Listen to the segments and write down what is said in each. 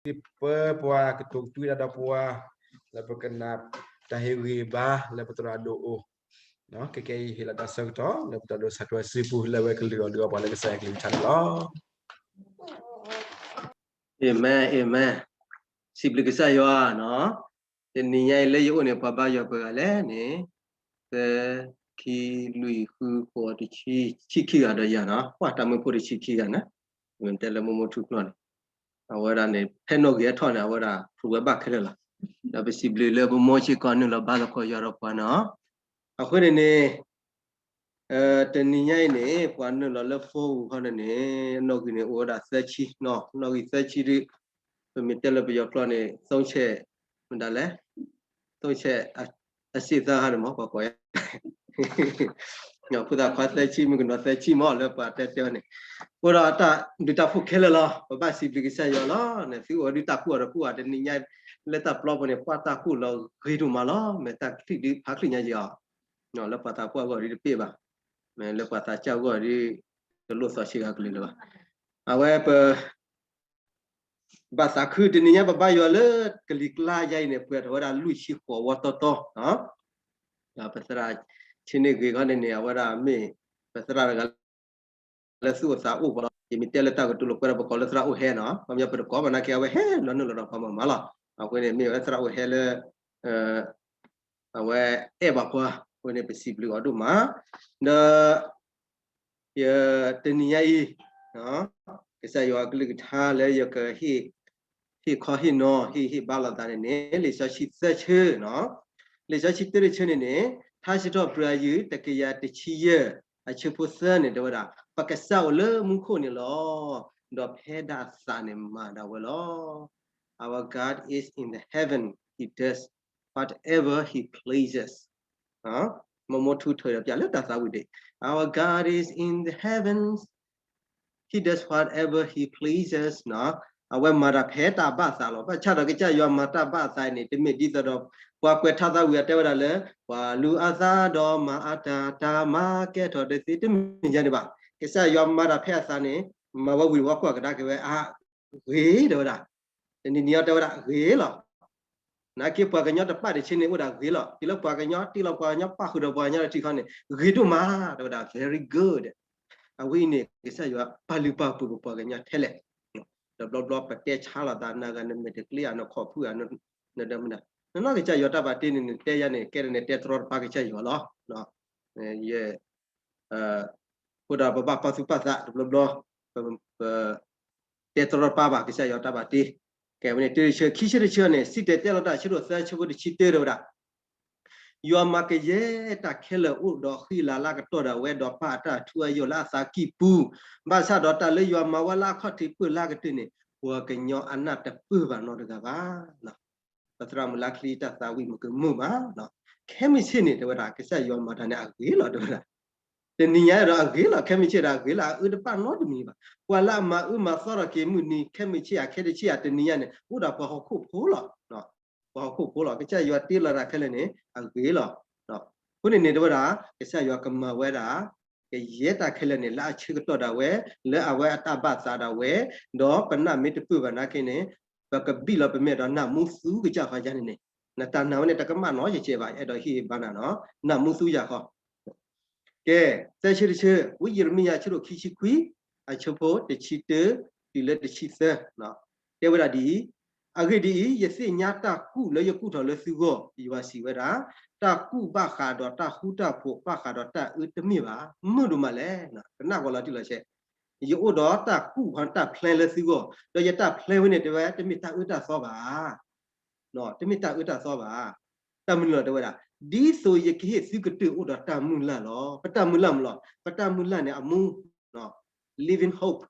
ပှၤကတိၤကသွံဒၣ်ဒီးပှၤ လၢပကနၣ်တၢ်ဟ့ၣ်ဂံၢ်ဘါလၢပသရၣ်ဒိၣ်အိၣ်, ခဲကနံၣ်အံၤဟ့ၣ်လီၤတၢ်ဆၢကတီၢ် လၢပတၢ်ဒိးဆၢထၢၣ်စုပူၤ လၢအဝဲကလုၢ်အီၤဒုးအီပှၤလၢကစၢ်ယွၤကလုၢ်ကထါန့ၣ်လီၤ. Amen, amen. စံးဘျုးကစၢ်ယွၤနီၤ. တနံၤညါအံၤလၢယအိၣ်န့ၣ် ပှၤဘါယွၤပှဲၤဂၤလဲၣ်န့ၣ် သၢ ခံ လွံၢ် ဃု ဃိး တဆံ ဆံခံဂၤဒီးယၤနီၤ, ပှၤတၢ်မုၢ်ဖိတဆံခံဂၤန့ၣ်, မ့ၢ်တဲလၢမိၢ်မိၢ်ထူၣ်ဖျီၣ်န့ၣ်, အဝဲဒၣ်န့ၣ် ဖဲနီၣ်ဂံၢ်အထီၣ်န့ၣ် အဝဲဒၣ်ဖုးဝဲဘၣ်ခဲလၢာ်လီၤ. ဒီးပစံးဘျုးလၢပမိၢ်ဆ့ၣ်ကီးနုာ်လီၤဘါသကိးယွၤဒီးပှၤန့ၣ်, အဃိန့ၣ်န့ၣ် တနံၤညါအံၤန့ၣ် ပှၤနုာ်လီၤလၢဖိပူၤခီန့ၣ်န့ၣ် နီၣ်ဂံၢ်န့ၣ်အိၣ်ဝဲဒၣ်သၢဆံနီၤ, နီၣ်ဂံၢ်သၢဆံဒုး ပမ့ၢ်တဲလၢပယီၤကျိာ်န့ၣ် သုံးဆယ် မတၤလဲၣ်, သုံးဆယ် အဆံသၢဟါန့ၣ်မ့ၢ် ပှၤကိးယါ ဖိသၣ်ခွါသၢဆံ မုၣ်ကနီၤသၢဆံမ့ၢ် လၢပှၤတဲတဲဝဲန့ၣ်, အိၣ်ဒီးတၢ်ဘျုးတၢ်ဖှိၣ်ခဲလၢာ်လီၤ. ပဘၣ်စံးဘျုးကစၢ်ယွၤလီၤ. သုအိၣ်ဝဲဒုးတၢ်ကူၣ်အီၤဒီးကူၣ်အီၤ တနံၤညါ လၢတၢ်ပျီပူၤန့ၣ် ပှၤတၢ်ကူၣ်လီၤဂ့ၤဒိၣ်မးလီၤ. မ့ၢ်တၢ်ချံၣ်ဒုးဖးချံၣ်ညါယံၤအီၤ, လၢပှၤသးပှၢ်အဂီၢ်ဒုးတပ့ၢ်ဘၣ်, မ့ၢ်လၢပှၤသးစၢ်အဂီၢ်ဒုး တလိၣ်သီဆံးဂၤကလုာ်လၢၤဘၣ်. အဝဲပ ဘၣ်သးခု တနံၤညါပဘါယွၤလၢကလံၤကျါယါအံၤန့ၣ် ပှဲၤထီၣ်ဝဲဒၣ်လွံၢ်ဆံဃိးဝီတီတီ, ပသရၣ်ဆ့န့ၢ်ဂ့ၤခီန့ၣ်န့ၣ် အဝဲဒၣ်မ့ၢ် ပသရၣ်တဂၤလၢသူၣ်အိၣ်သးအိၣ်ပှၤလီၤ. ယမ့ၢ်တဲလၢတၢ်ကတိၤလီၤကွဲဒီး ပကိးလၢသရၣ်အိၣ်ဟဲနီၤ, ခီပညီပတကိးဘၣ်နာ်က့ အဝဲဟဲလီၤနုာ်လီၤဒီးပှၤမၤမၤလီၤ. အဃိန့ၣ် မ့ၢ်ဝဲသရၣ်အိၣ်ဟဲလၢ အဝဲအဲၣ်ဘၣ်ပှၤအဃိန့ၣ် ပစံးဘျုးအီၤဒိၣ်မး, ဒီး ယတနံၤညါအံၤ ကစၢ်ယွၤအကလုၢ်ကထါလၢယကဟ့ၣ် ဟ့ၣ်ခီဟ့ၣ်နီၤ ဟ့ၣ်ဟ့ၣ်ဘါလိာ်သးန့ၣ်န့ၣ် လံာ်စီဆှံသၢဆၢနီၤ, လံာ်စီဆှံသၢဆၢန့ၣ်န့ၣ် ထါစံးထီၣ်ပတြၢၤ အယုၢ်တကယၤတဆံယဲၢ် အဆၢဖိသၢန့ၣ် တဲဝဲဒၣ် ပကစၢ်အိၣ်လၢမူခိၣ်န့ၣ်လီၤ. ဒီးဖဲဒၣ်အသးန့ၣ်မၤဒၣ်ဝဲလီၤ. Our God is in the heaven, He does whatever He pleases. မိၢ်မိၢ်ထူၣ်ထၢၣ်ဒီးပျးလၢတၢ်သးဝံၣ်ဒၣ်, Our God is in the heavens, He does whatever He pleases. အဝဲမၤတၢ်ဖဲတၢ်ဘၣ်သးလီၤ. ဘၣ်ဆၣ်ဒီးကစၢ်ယွၤမၤတၢ်ဘၣ်သးန့ၣ် တမ့ၢ်ဒ်သိးဒီး ပှၤကွဲးထါသးဝံၣ်အတဲဝဲဒၣ်လၢ ပှၤလူၤအသးဒီးမၤအတၢ် တၢ်မၤကဲထီၣ်တသ့ တမ့ၢ်ယါန့ၣ်ဘၣ်. ကစၢ်ယွၤမၤတၢ်ဖဲအသးန့ၣ် မၤဝဲဝံၤဝဲကွၢ်ကဒါက့ၤဝဲ အဂ့ၤ တဲဝဲဒၣ် တနံၤနံၤအီၤတဲဝဲဒၣ်ဂ့ၤလီၤ. နာ်က့ပှၤကညီတပာ်တဆ့န့ၣ် အိၣ်ဒၣ်ဂ့ၤလီၤ. တုၤလၢပှၤကညီတ့လီၤပှၤကညီ ပာ်ဃုာ်ဒီးပှၤကညီတထံၣ်ခီန့ၣ် ဂ့ၤဒိၣ်မး တဲဝဲဒၣ် very good. အဝဲအံၤန့ၣ် ကစၢ်ယွၤပာ်လုၢ်ပာ်ပှ့ၤပပှၤကညီထဲလဲၣ်. ဒီးဘျီဘျီပတဲဆါလိာ်သး နဂၤနမဲာ်တကျ့ဧါ နခီၣ်ဖုၣ်ဧါ နဒီမနုၤ, နနီၢ်ကစၢ်ယွၤတၢ်ဘၣ်တ့န့ၣ် နတဲယါန့ၣ် ကဲဒၣ်န့ၣ် တဲတရီတပါကစၢ်ယွၤလီၤ. ယ အဃိဒီးပဘၣ်ပာ်သူၣ်ပာ်သးတဘျီဘျီ, ပ တဲတရီတပါဘၣ် ကစၢ်ယွၤတၢ်ဘၣ်တ့. ကဲဝဲန့ၣ် တဆၢ ခံဆၢတဆၢန့ၣ် စံၣ်တဲၤတဲလီၤတၢ် အဆၢဒိၣ်သၢ အဆၢဖိတဆံတၢ တဲဝဲဒၣ်, ယွၤမၤကယဲၢ်တၢ်ခဲလၢာ်အိၣ်ဒီးဃံလၤလၢအကတီၢ်ဒၣ်ဝဲ ဒီးပာ်အတၢ်ထူအယိာ်လၢအသးကံၢ်ပူၤ, ဘၣ်ဆၣ်ဒီးတၢ်လၢယွၤမၤဝဲလၢအခီၣ်ထံးပၢၢ်လၢအကတၢၢ်န့ၣ် ပှၤကညီအနၢ်တပၢၢ်ဘၣ်နီတဂၤဘၣ်. ပသရၣ်မုၣ်လါချံတၢ်သးဝံၣ်မုၢ်ကမုာ်ဘၣ်, ခဲမုၢ်ဆ့ၣ်န့ၣ် တဲဝဲဒၣ် ကစၢ်ယွၤမၤတၢ်န့ၣ်အဂ့ၤလီၤ တဲဝဲဒၣ်. တနံၤညါဒီးအဂ့ၤလီၤ, ခဲမုၢ်ဆ့ၣ်ဒီးအဂ့ၤလီၤ, အအၢတဘၣ်နီတမံၤဘၣ်. ပှၤလၢအမၤအၢမၤသီထီၣ်က့ၤမုၢ်နံၤ ခဲမုၢ်ဆ့ၣ် အခဲတဆ့ၣ် အတနံၤညါန့ၣ် အိၣ်ဒီးပှၤဟီၣ်ခိၣ်ဖိလီၤ. ပှၤဟီၣ်ခိၣ်ဖိလီၤ. ကစၢ်ယွၤတ့လီၤတၢ်ခဲလၢာ်န့ၣ် အဂ့ၤလီၤ. အဃိန့ၣ်န့ၣ် တဲဝဲဒၣ် ကစၢ်ယွၤကမၤဝဲဒၣ် ကယဲၢ်တၢ်ခဲလၢာ်န့ၣ် လၢအဆၢကတီၢ်ဒၣ်ဝဲ လၢအဝဲအတၢ်ဘၣ်သးဒၣ်ဝဲ, ဒီးပနၢ်မ့ၢ်တပၢၢ်ဘၣ်နာ်က့န့ၣ် ပကဘံၣ်လီၤပမဲာ်ဒီးနၢ်မူသူကစၢ်ခီယါန့ၣ်န့ၣ်, နတၢ်နာ်ဝဲန့ၣ် တကမၣ်နီတစဲးဘၣ်, အဲၣ်ဒိးဟ့ၣ်ဂံၢ်ဘါနၤနီၤ, နၢ်မူသူယၤခီ ကဲ, သၢဆၢတဆၢ, ဝံယံးရမံယၤ အဆၢဒိၣ်ခံဆံခွံ, အဆၢဖိတဆံတၢ တုၤလၢတဆံသၢ, တဲဝဲဒၣ်ဒ်အံၤ, အဂ့ၢ်ဒ်အံၤ, ယသ့ၣ်ညါတၢ်ကူၣ်လၢယကူၣ်ထီၣ်လၢသုဂီၢ်, ယွၤစံးဝဲဒၣ်, တၢ်ကူၣ်ဘၣ်ဃးဒီးတၢ်ဃူတၢ်ဖိး ဘၣ်ဃးဒီးတၢ်အၢတမ့ၢ်ဘၣ်, မုာ်ဒိၣ်မးလဲၣ်, ကနၣ်ကွၢ်လီၤတံၢ်လီၤဆဲး, ယအိၣ်ဒီးတၢ်ကူၣ်ဖီတၢ် plan လၢသုဂီၢ်, ဒီးယတၢ် plan ဝဲန့ၣ် တဲဝဲ တမ့ၢ်တၢ်အၢတၢ်သီဘၣ် တမ့ၢ်တၢ်အၢတၢ်သီဘၣ်. တၢ်မနုၤလီၤတဲဝဲဒၣ်, ဒ်သိးယကဟ့ၣ်သုကတၢၢ်အိၣ်ဒီးတၢ်မုၢ်လၢ်လီၤ. ပတၢ်မုၢ်လၢ်မနုၤလီၤ, ပတၢ်မုၢ်လၢ်န့ၣ်အမူ, living hope,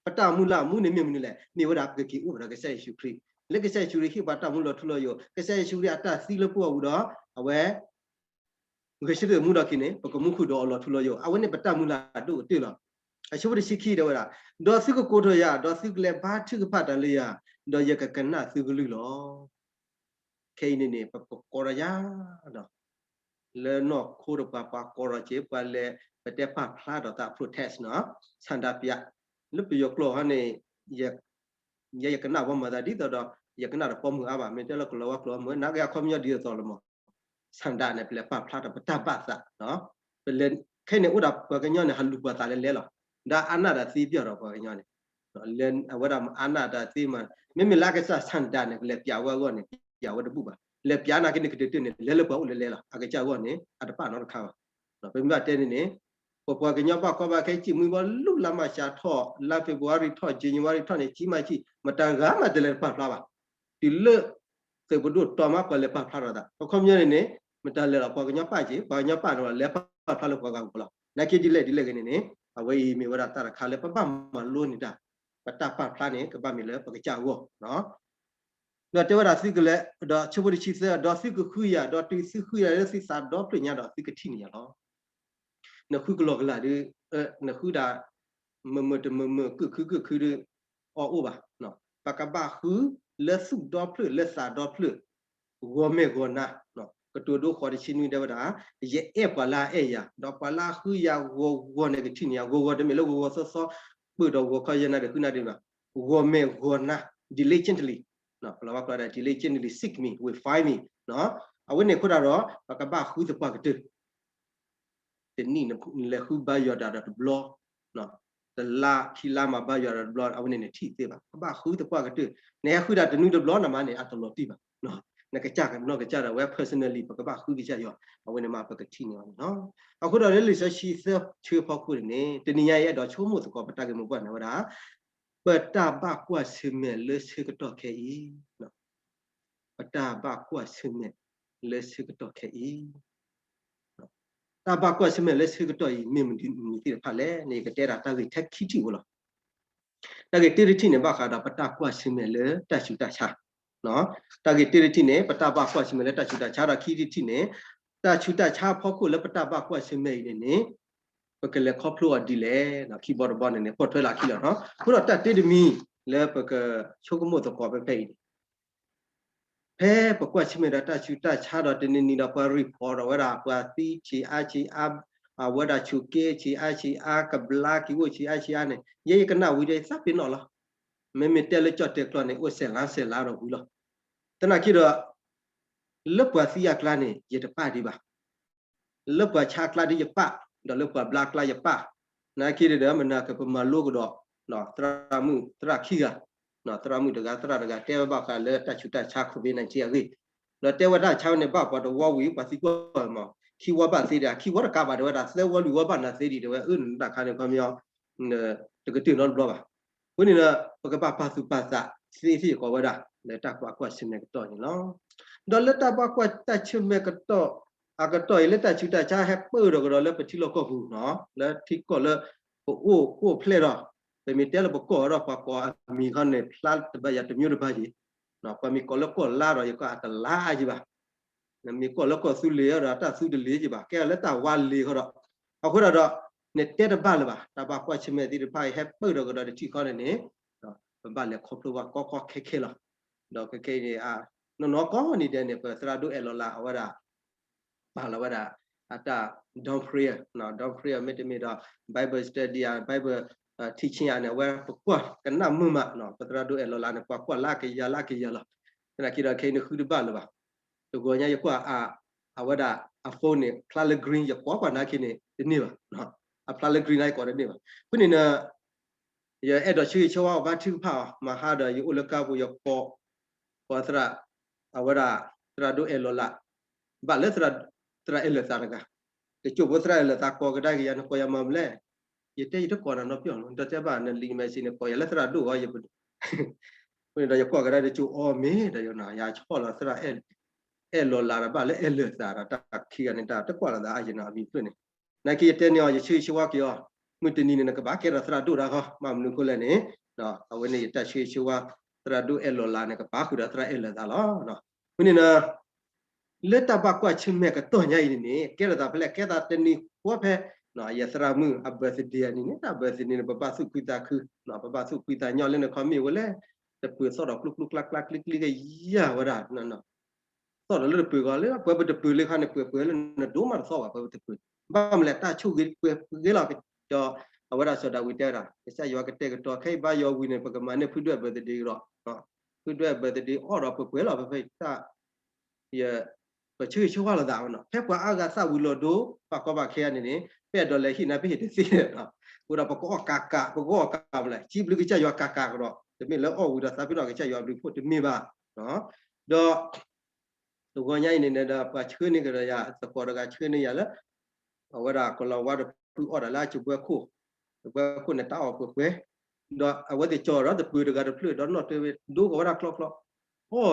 ပတၢ်မုၢ်လၢ်အမူန့ၣ်မ့ၢ်မနုၤလဲၣ်, မ့ၢ်ဝဲဒၣ် ပကက့ၤအိၣ်ဒီးကစၢ်ယ့ၣ်ၡူးခရံာ်, လၢကစၢ်ယ့ၣ်ၡူးခရံာ်ဟ့ၣ်ပှၤတၢ်မူလီၤထူလီၤယိာ်, ကစၢ်ယ့ၣ်ၡူးခရံာ်အတၢ်သံလၢပဂီၢ်အပူၤဒီး အဝဲ ဂဲၤဆၢထၢၣ်မူဒီးက့ၤန့ၣ် ပကမူဃုာ်ဒီးအီၤလီၤထူလီၤယိာ်, အဝဲန့ၣ်ပတၢ်မုၢ်လၢ်ဒိၣ်ကတၢၢ်လီၤ. အဆၢဖိတဆံခံတဲဝဲဒၣ်, ဒီးသုကကိးထီၣ်ယၤ, ဒီးသုကလဲၤဘါထုကဖၣ်တၢ်လၢယၤ, ဒီးယကကနၣ်သုကလုၢ်လီၤ. ခဲအံၤန့ၣ်န့ၣ် ပကကိးထီၣ်ယၤ, လၢနီၢ်ခိတပှၤ ပှၤကိးထီၣ်က့ၤ ပှၤလဲၤ ပတဲပာ်ဖျါထီၣ်သး protest နီၤ, ဆန္ဒပြ, လၢပယီၤကျိာ်ဟီန့ၣ် ယ ယဲယကနၣ်ဝဲမၤသးဒ်သိးဒီး ယကနၣ်ဒီးပိာ်မုၣ်အါဘၣ် မ့ၢ်တဲလၢကလီၤဝါကျိာ်အမုၢ် နာ်က့အခီပညီဒ်သိးလီၤမး Sunday န့ၣ် ပလဲၤပာ်ဖျါထီၣ်ပတၢ်ဘၣ်သး, ပလဲၤ ခဲအံၤန့ၣ် အိၣ်ဒၣ်ပှၤကညီန့ၣ် ဟးလူၤပှၤသးလဲၤလဲၤလီၤ, ဒီးအါနၣ်တၢ်သ့ပျၢ်ဒီးပှၤကညီန့ၣ် လၢအဝဲဒၣ်အါနၣ်တၢ်သ့မး, မ့မ့ၢ်လၢအကစၢ် Sunday န့ၣ် ပလဲၤပျးဝဲအဂီၢ်န့ၣ် ပျးဝဲတဘူၣ်ဘၣ်, လဲၤပျးနာ်က့န့ၣ် ကတၢၢ်တၢၢ်န့ၣ် လဲၤလၢပှၤအိၣ်လဲၤလဲၤလီၤ, အကစၢ်အဂီၢ်န့ၣ် အတပာ်နီတခါဘၣ်. ပမ့ၢ်ဘၣ်တဲန့ၣ်န့ၣ် ပပှၤကညီဘၣ်ကီဘၣ်ခဲ စံၣ်မှံဘီလူၤလါမၢ်ၡးထီၣ် လါ February ထီၣ် January ထီၣ်န့ၣ် စံၣ်မးစံၣ် မတၤဂၤမးတလဲၤပာ်ဖျါဘၣ်, တုၤလၢ သုးပဒိၣ်တီၤမး ပှၤလဲၤပာ်ဖျါထီၣ်သး, အခီပညီန့ၣ်န့ၣ် မတၤလဲၤလီၤ ပှၤကညီပာ်က့ၤ ပှၤကညီပာ်န့ၣ် လဲၤပာ်ဖျါလၢပှၤဂၤအဂီၢ်လီၤ. နာ်က့ဒ်လဲၣ်ဒ်လဲၣ်ဂ့ၤန့ၣ်န့ၣ် အဝဲအံၤမ့ၢ်ဝဲဒၣ်တၢ်တခါလၢပဘၣ်မၤလိန့ၢ်တၢ်, ပတၢ်ပာ်ဖျါန့ၣ် ကဘၣ်မ့ၢ်လၢပကစၢ်အဂီၢ် ဒီးတဲဝဲဒၣ်သုကလဲၤ ဒီးဆၢဖိတဆံသၢ ဒီးသုကဃုယၤ ဒီးတုၤသုဃုယၤလၢသုသးဒီဖျၢၣ်ညါဒီး သုကထံၣ်န့ၢ်ယၤလီၤ. နဃုကလီကလးဒီး နဃုဒၣ် မုာ်မုာ်တမုာ်မုာ် ကုၣ်ခုကုၣ်ခုဒီး အီၣ်အိၣ်ဘၣ်. ပကဘၣ်ဃုလၢသူၣ်ဒီဖျၢၣ်လၢသးဒီဖျၢၣ် ဂီၤမဲာ်ဂီၤနၤ, ကတိၤဒိဃိးတဆံနွံတဲဝဲဒၣ် ယအဲၣ်ပှၤလၢအအဲၣ်ယၤ ဒီးပှၤလၢအဃုယၤဂီၤဂီၤန့ၣ် ကထံၣ်န့ၢ်ယၤ ဂီၤဂီၤတမ့ၢ်လၢဂီၤဂီၤသီသီ ပၢၢ်ဒီးဂီၤခီယဲနၤဒီးဃုနၤဒံးဘၣ်, ဂီၤမဲာ်ဂီၤနၤ diligently, ကလီၤဝါကျိာ်ဒၣ် diligently seek me will find me, အဝဲန့ၣ်အဃိဒၣ်ဒီး ပကဘၣ်ဃုသပှၢ်ကတၢၢ် တနံၣ်နလဲၤဃုဘါယွၤဒၣ်ဒီးတဘျီ, တလါခံလါမၤဘါယွၤဒီးတဘျီ အဝဲန့ၣ်နထံၣ်သ့ဘၣ်. ကဘၣ်ဃုသပှၢ်ကတၢၢ်, နဟဲဃုဒၣ်တနွံတဘျီနမၤန့ၣ် အတလီၤတံၢ်ဘၣ်. နကစၢ်ကနီၢ်ကစၢ်ဒၣ်ဝဲ personally ပကဘၣ်ဃုကစၢ်ယွၤ အဝဲန့ၣ်မးပကထံၣ်န့ၢ်အီၤန့ၣ်လီၤ. အဃိဒီးလၢလံာ်စီဆှံသၢဆၢဖီခိၣ်န့ၣ်န့ၣ် တနံၤညါယအဲၣ်ဒိးဆိကမိၣ်သကိးပတၢ်ဂ့ၢ်မိၢ်ပှၢ်န့ၣ်ဝဲဒၣ် ပတၢ်ဘၣ်ကွၢ်ဆၢၣ်မဲာ်လၢဆၢကတီၢ်ခဲအံၤ ပတၢ်ဘၣ်ကွၢ်ဆၢၣ်မဲာ်လၢဆၢကတီၢ်ခဲအံၤ, တၢ်ဘၣ်ကွၢ်ဆၢၣ်မဲာ်လၢဆၢကတီၢ်အံၤ မ့ၢ်မနုၤသ့ၣ်တဖၣ်လဲၣ်န့ၣ် ယကတဲဒၣ်တၢ်ဂ့ၢ်ထဲခံထံၣ်ဝဲလီၤ. တၢ်ဂ့ၢ်တၢတထံၣ်န့ၣ် ဘၣ်ဃးဒီးပတၢ်ကွၢ်ဆၢၣ်မဲာ်လၢတၢ်ဆူးတၢ်ဆါ, တၢ်ဂ့ၢ်တၢတထံၣ်န့ၣ် ပတၢ်ဘၣ်ကွၢ်ဆၢၣ်မဲာ်လၢတၢ်ဆူးတၢ်ဆါဒီးခံထံၣ်တထံၣ်န့ၣ် တၢ်ဆူးတၢ်ဆါအဖီခိၣ်လၢပတၢ်ဘၣ်ကွၢ်ဆၢၣ်မဲာ်အံၤန့ၣ်န့ၣ် ပကလဲၤခီဖျိအီၤဒ်လဲၣ်, ခံဘီတဘီန့ၣ်န့ၣ် ပိာ်ထွဲလၢခံလီၤ. အဃိဒီးတၢ်တ့တမံၤလၢပကဆိကမိၣ်သကိးဖဲဖဲအံၤန့ၣ် ဖဲပကွၢ်ဆၢၣ်မဲာ်ဒီးတၢ်ဆူးတၢ်ဆါဒီးတနံၤနံၤဒီးပှၤ report ဒီးဝဲဒၣ် ပှၤသံဆံးအါဆံးအါ, အဝဲဒၣ်ဆူးက့ဆံးအါဆံးအါ, ကဘျါက့ၤအိၣ်ဆံးအါဆံးအါန့ၣ် ယဲယကနၣ်ဝံၤဒီးယသးပ့ၤနီၣ်လီၤ. မ့မ့ၢ်တဲလၢကၠီၣ်တဲာ်ကျီန့ၣ် အိၣ်စဲးလါစဲးလါဒီးဝံၤလီၤ. သနာ်က့ဒီး လၢပှၤသံအကျါန့ၣ် ယတပာ်ဒံးဘၣ် လၢပှၤဆါအကျါဒ်ယပာ်, ဒီးလၢပှၤဘျါအကျါယပာ်, နာ်က့ဒီး မနၤကပမၤလိကဒီး သရၣ်မုၣ်သရၣ်ခံဂၤ, သရၣ်မုၣ်တဂၤ သရၣ်တဂၤ တဲဝဲဘၣ်ဃးလၢတၢ်ဆူးတၢ်ဆါ COVID nineteen အဂ့ၢ်, ဒီးတဲဝဲတၢ်ဆါဝဲန့ၣ် ဘၣ်ပှၤတဝီဝံၤ ပှၤသံကွၢ်မး, ခံဝီဘၣ်သ့ဒံး, ခံဝီတကးဘၣ်တဲဝဲဒၣ် သၢဝီလွံၢ်ဝီဘၣ်နၤသ့ဒံး တဲဝဲ အၢ နတၢ်ခါန့ၣ် ခီပညီ တကတၢၢ်နီတဘျီဘၣ်. အဃိန့ၣ်ဒီး ပကဘၣ်ပာ်သူၣ်ပာ်သးသ့သ့ၣ်ဃီဝဲဒၣ် လၢတၢ်ဘၣ်ကွၢ်ဆၢၣ်မဲာ်ကတီၢ်န့ၣ်လီၤ. ဒီးလၢတၢ်ဘၣ်ကွၢ်တၢ်ဆၢၣ်မဲာ်ကတီၢ် အကတီၢ်အံၤ လၢတၢ်ဆူးတၢ်ဆါဟဲပၢၢ်ဒီးကဒီးလၢပထံလီၢ်ကီၢ်ပူၤနီၤ, လၢထံကီၢ်လၢပအိၣ်အိၣ်ဖျဲၣ်ဒီး ပမ့ၢ်တဲလၢပကီၢ်ဒီး ပှၤကိးအမံၤခီန့ၣ် ဖျါတဘၣ်ယၤတမျိုးတဘၣ်ယံၤ, ပှၤမ့ၢ်ကိးလၢကီၢ်လါဒီး ယကအတလါအါယံၤဘၣ် နမ့ၢ်ကိးလၢကီၢ်သူလ့ၤဒီး တၢ်သူတလ့ၤယံၤဘၣ်, ကဲလၢတၢ်ဝါလ့ၤဃီဒီး, အဃိဒီးဒီး နတဲတဘၣ်လၢၤဘၣ်, တၢ်ဘၣ်ကွၢ်ဆၢၣ်မဲာ်သ့ၣ်တဖၣ်အံၤ ဟဲပၢၢ်ဒီးကဒီးတထံၣ်ဃီန့ၣ်န့ၣ်, ပဘၣ်လဲၤခီဖျိဘၣ်ကီကီခဲခဲလီၤ. ဒီးခဲခဲအံၤန့ၣ် နီၢ်နီၢ်ကီၢ်နံၤဒဲးန့ၣ် ပသရၣ်ဒိၣ်အဲၣ်လီၤလးအဝဲဒၣ် ပာ်လီၤဝဲဒၣ် အတၢ် dawn prayer, dawn prayer မ့တမ့ၢ်ဒီး Bible study ဧါ Bible teaching ဧါန့ၣ် အဝဲပကွၢ်ကနၣ်မုာ်မး, ပသရၣ်ဒိၣ်အဲၣ်လီၤလးန့ၣ် ပှၤကွၢ်လၢအကယၤလၢအကယၤလီၤ. သနာ်က့ဒီးခဲအံၤန့ၣ်ဃုတဘၣ်လၢၤဘၣ်. တဂီၤညါယကွၢ်အ အဝဲဒၣ်အ phone န့ၣ် ဖျါလၢ green ယကိးကွၢ်နာ်က့န့ၣ် တန့ၢ်ဘၣ်, အဖျါလၢ green နာ်က့ကိးတန့ၢ်ဘၣ်. အဃိန့ၣ် ယအဲၣ်ဒိးဆၢဂ့ၤဆၢဝါအီၤဘါထုကဖၣ်အီၤ မဟါဒီးယအိၣ်လၢကါပူၤ ယကိး ပှၤသရၣ် အဝဲဒၣ် သရၣ်ဒိၣ်အဲၣ်လီၤလး ဘၣ်လၢ သရၣ်အဲၣ်လၢာ်သးတဂၤ, တစိၢ်ဖိသရၣ်အဲၣ်လၢာ်သးကိးကဒါက့ၤယၤ နကိးယၤမၤမလဲၣ်, ယတဲယတကိးနၤနီတဘျီလီၤ, ဒီးတဲဘၣ်နလံာ်မဲာ်ဆ့န့ၣ် ကိးယၤလၢသရၣ်ဒိၣ်အီၤ, ယ ဒီးယကိးကဒါတစိၢ်အီၤမ့ၢ်ဒီးယနၤ ယဆိၣ်လီၤသရၣ် အဲၣ်လီၤလးဒီးဘၣ်လၢအဲၣ်လၢာ်သးဒီး တၢ်ခံဂၤန့ၣ် တၢ်တကွၢ်လိာ်သးအါယနီၤ အမံၤဖျၢၣ်န့ၣ်, နာ်က့ယတဲန့ၢ်အီၤ ယဆၢဂ့ၤဆၢဝါက့ၤအီၤ, မုၢ်တနံၤန့ၣ် နကဘၣ်ကဲထီၣ်သရၣ်ဒိၣ်တၢ်ဃီ, ဘၣ်မနုၤအဃိလဲၣ်န့ၣ်, အဝဲန့ၣ်ယတၢ်ဆၢဂ့ၤဆၢဝါ သရၣ်ဒိၣ်အဲၣ်လီၤလးန့ၣ် ကပာ်ဃုာ်ဒီးသရၣ်အဲၣ်လၢာ်သးလီၤ. အဃိန့ၣ် လၢတၢ်ဘၣ်ကွၢ်ဆၢၣ်မဲာ်ကတီၢ်ညါအံၤန့ၣ်န့ၣ် ကဲထီၣ်သးဖဲလဲၣ် ကဲထီၣ်သးတနံၤဃီဖဲ ယသရၣ်မုၣ်အ birthday အနံၤန့ၣ် တၢ် birthday န့ၣ် ပဘၣ်သူၣ်ဖှံသးခု, ပဘၣ်သူၣ်ဖှံသးညီလၢနခီမ့ၢ်ဝဲလဲၣ်, တပၢၤသီၣ်ဒီးကျူကျူကျါကျါကျံကျံကယၤဝဲဒၣ် သီၣ်ဒီးလၢတပၢၤဂီၤလၢ ပှဲၤပတပၢၤလၢခါန့ၣ် ပှဲၤပှဲၤလၢနဒိၣ်မးတသီၣ်ဘၣ် ပှဲၤပတပၢၤ, ဘၣ်မလဲၣ် တၢ်ဆိၣ်ဂ့ၤပှဲၤဂ့ၤလီၤ. ဒီးအဝဲဒၣ်စီၤဒၤဝံးတဲဝဲဒၣ် ကစၢ်ယွၤကတဲာ်ကတီၤ ခဲအံၤဘါယွၤဝံၤန့ၣ် ပကမၤန့ၢ်ဖုဒိၣ် birthday ကဒီး, ဖုဒွဲၣ် birthday အီၣ်ဒီးပှဲၤပှဲၤလီၤ ဖဲဖဲတၢ် ယ ပဆၢဂ့ၤဆၢဝါလိာ်သးနီၤ ဖဲပှၤအါဂၤသးဝံၤလီၤဒိ ဘၣ်ကီဘၣ်ခဲအံၤန့ၣ်န့ၣ် ပအဲၣ်ဒိးလဲၤဟံၣ်နၤဖဲဟံၣ်တသ့ဒီး အဃိဒီးပကအီၣ်ကးကး ပကအီၣ်ကးမလဲၣ် စံးဘျုးကစၢ်ယွၤကးကးကဒီး တမ့ၢ်လၢအီၣ်ဝံၤဒီးသးပ့ၤနီၣ်ကစၢ်ယွၤဘျုးဖှိၣ်တမ့ၢ်ဘၣ် ဒီး တဂီၤညါအံၤန့ၣ်ဒီး ပှၤဆှၢန့ၢ်ကဒီးယၤ သကိးတဂၤဆှၢန့ၢ်ယၤလၢ အဝဲဒၣ်ကလီၤဝါတဖုအီၣ်တၢ်လၢအစၢၤဘှဲခိၣ် စၢၤဘှဲခိၣ်န့ၣ်တၢ်အီၣ်ပှဲၤပှဲၤ ဒီးအဝဲသ့ၣ်ကၠီဒီးတပၢၤတဂၤတဖျၢၣ် ဒီးနီၣ်တၢဝဲဒိကီးဝဲဒၣ်ကျီကျီ အီၣ်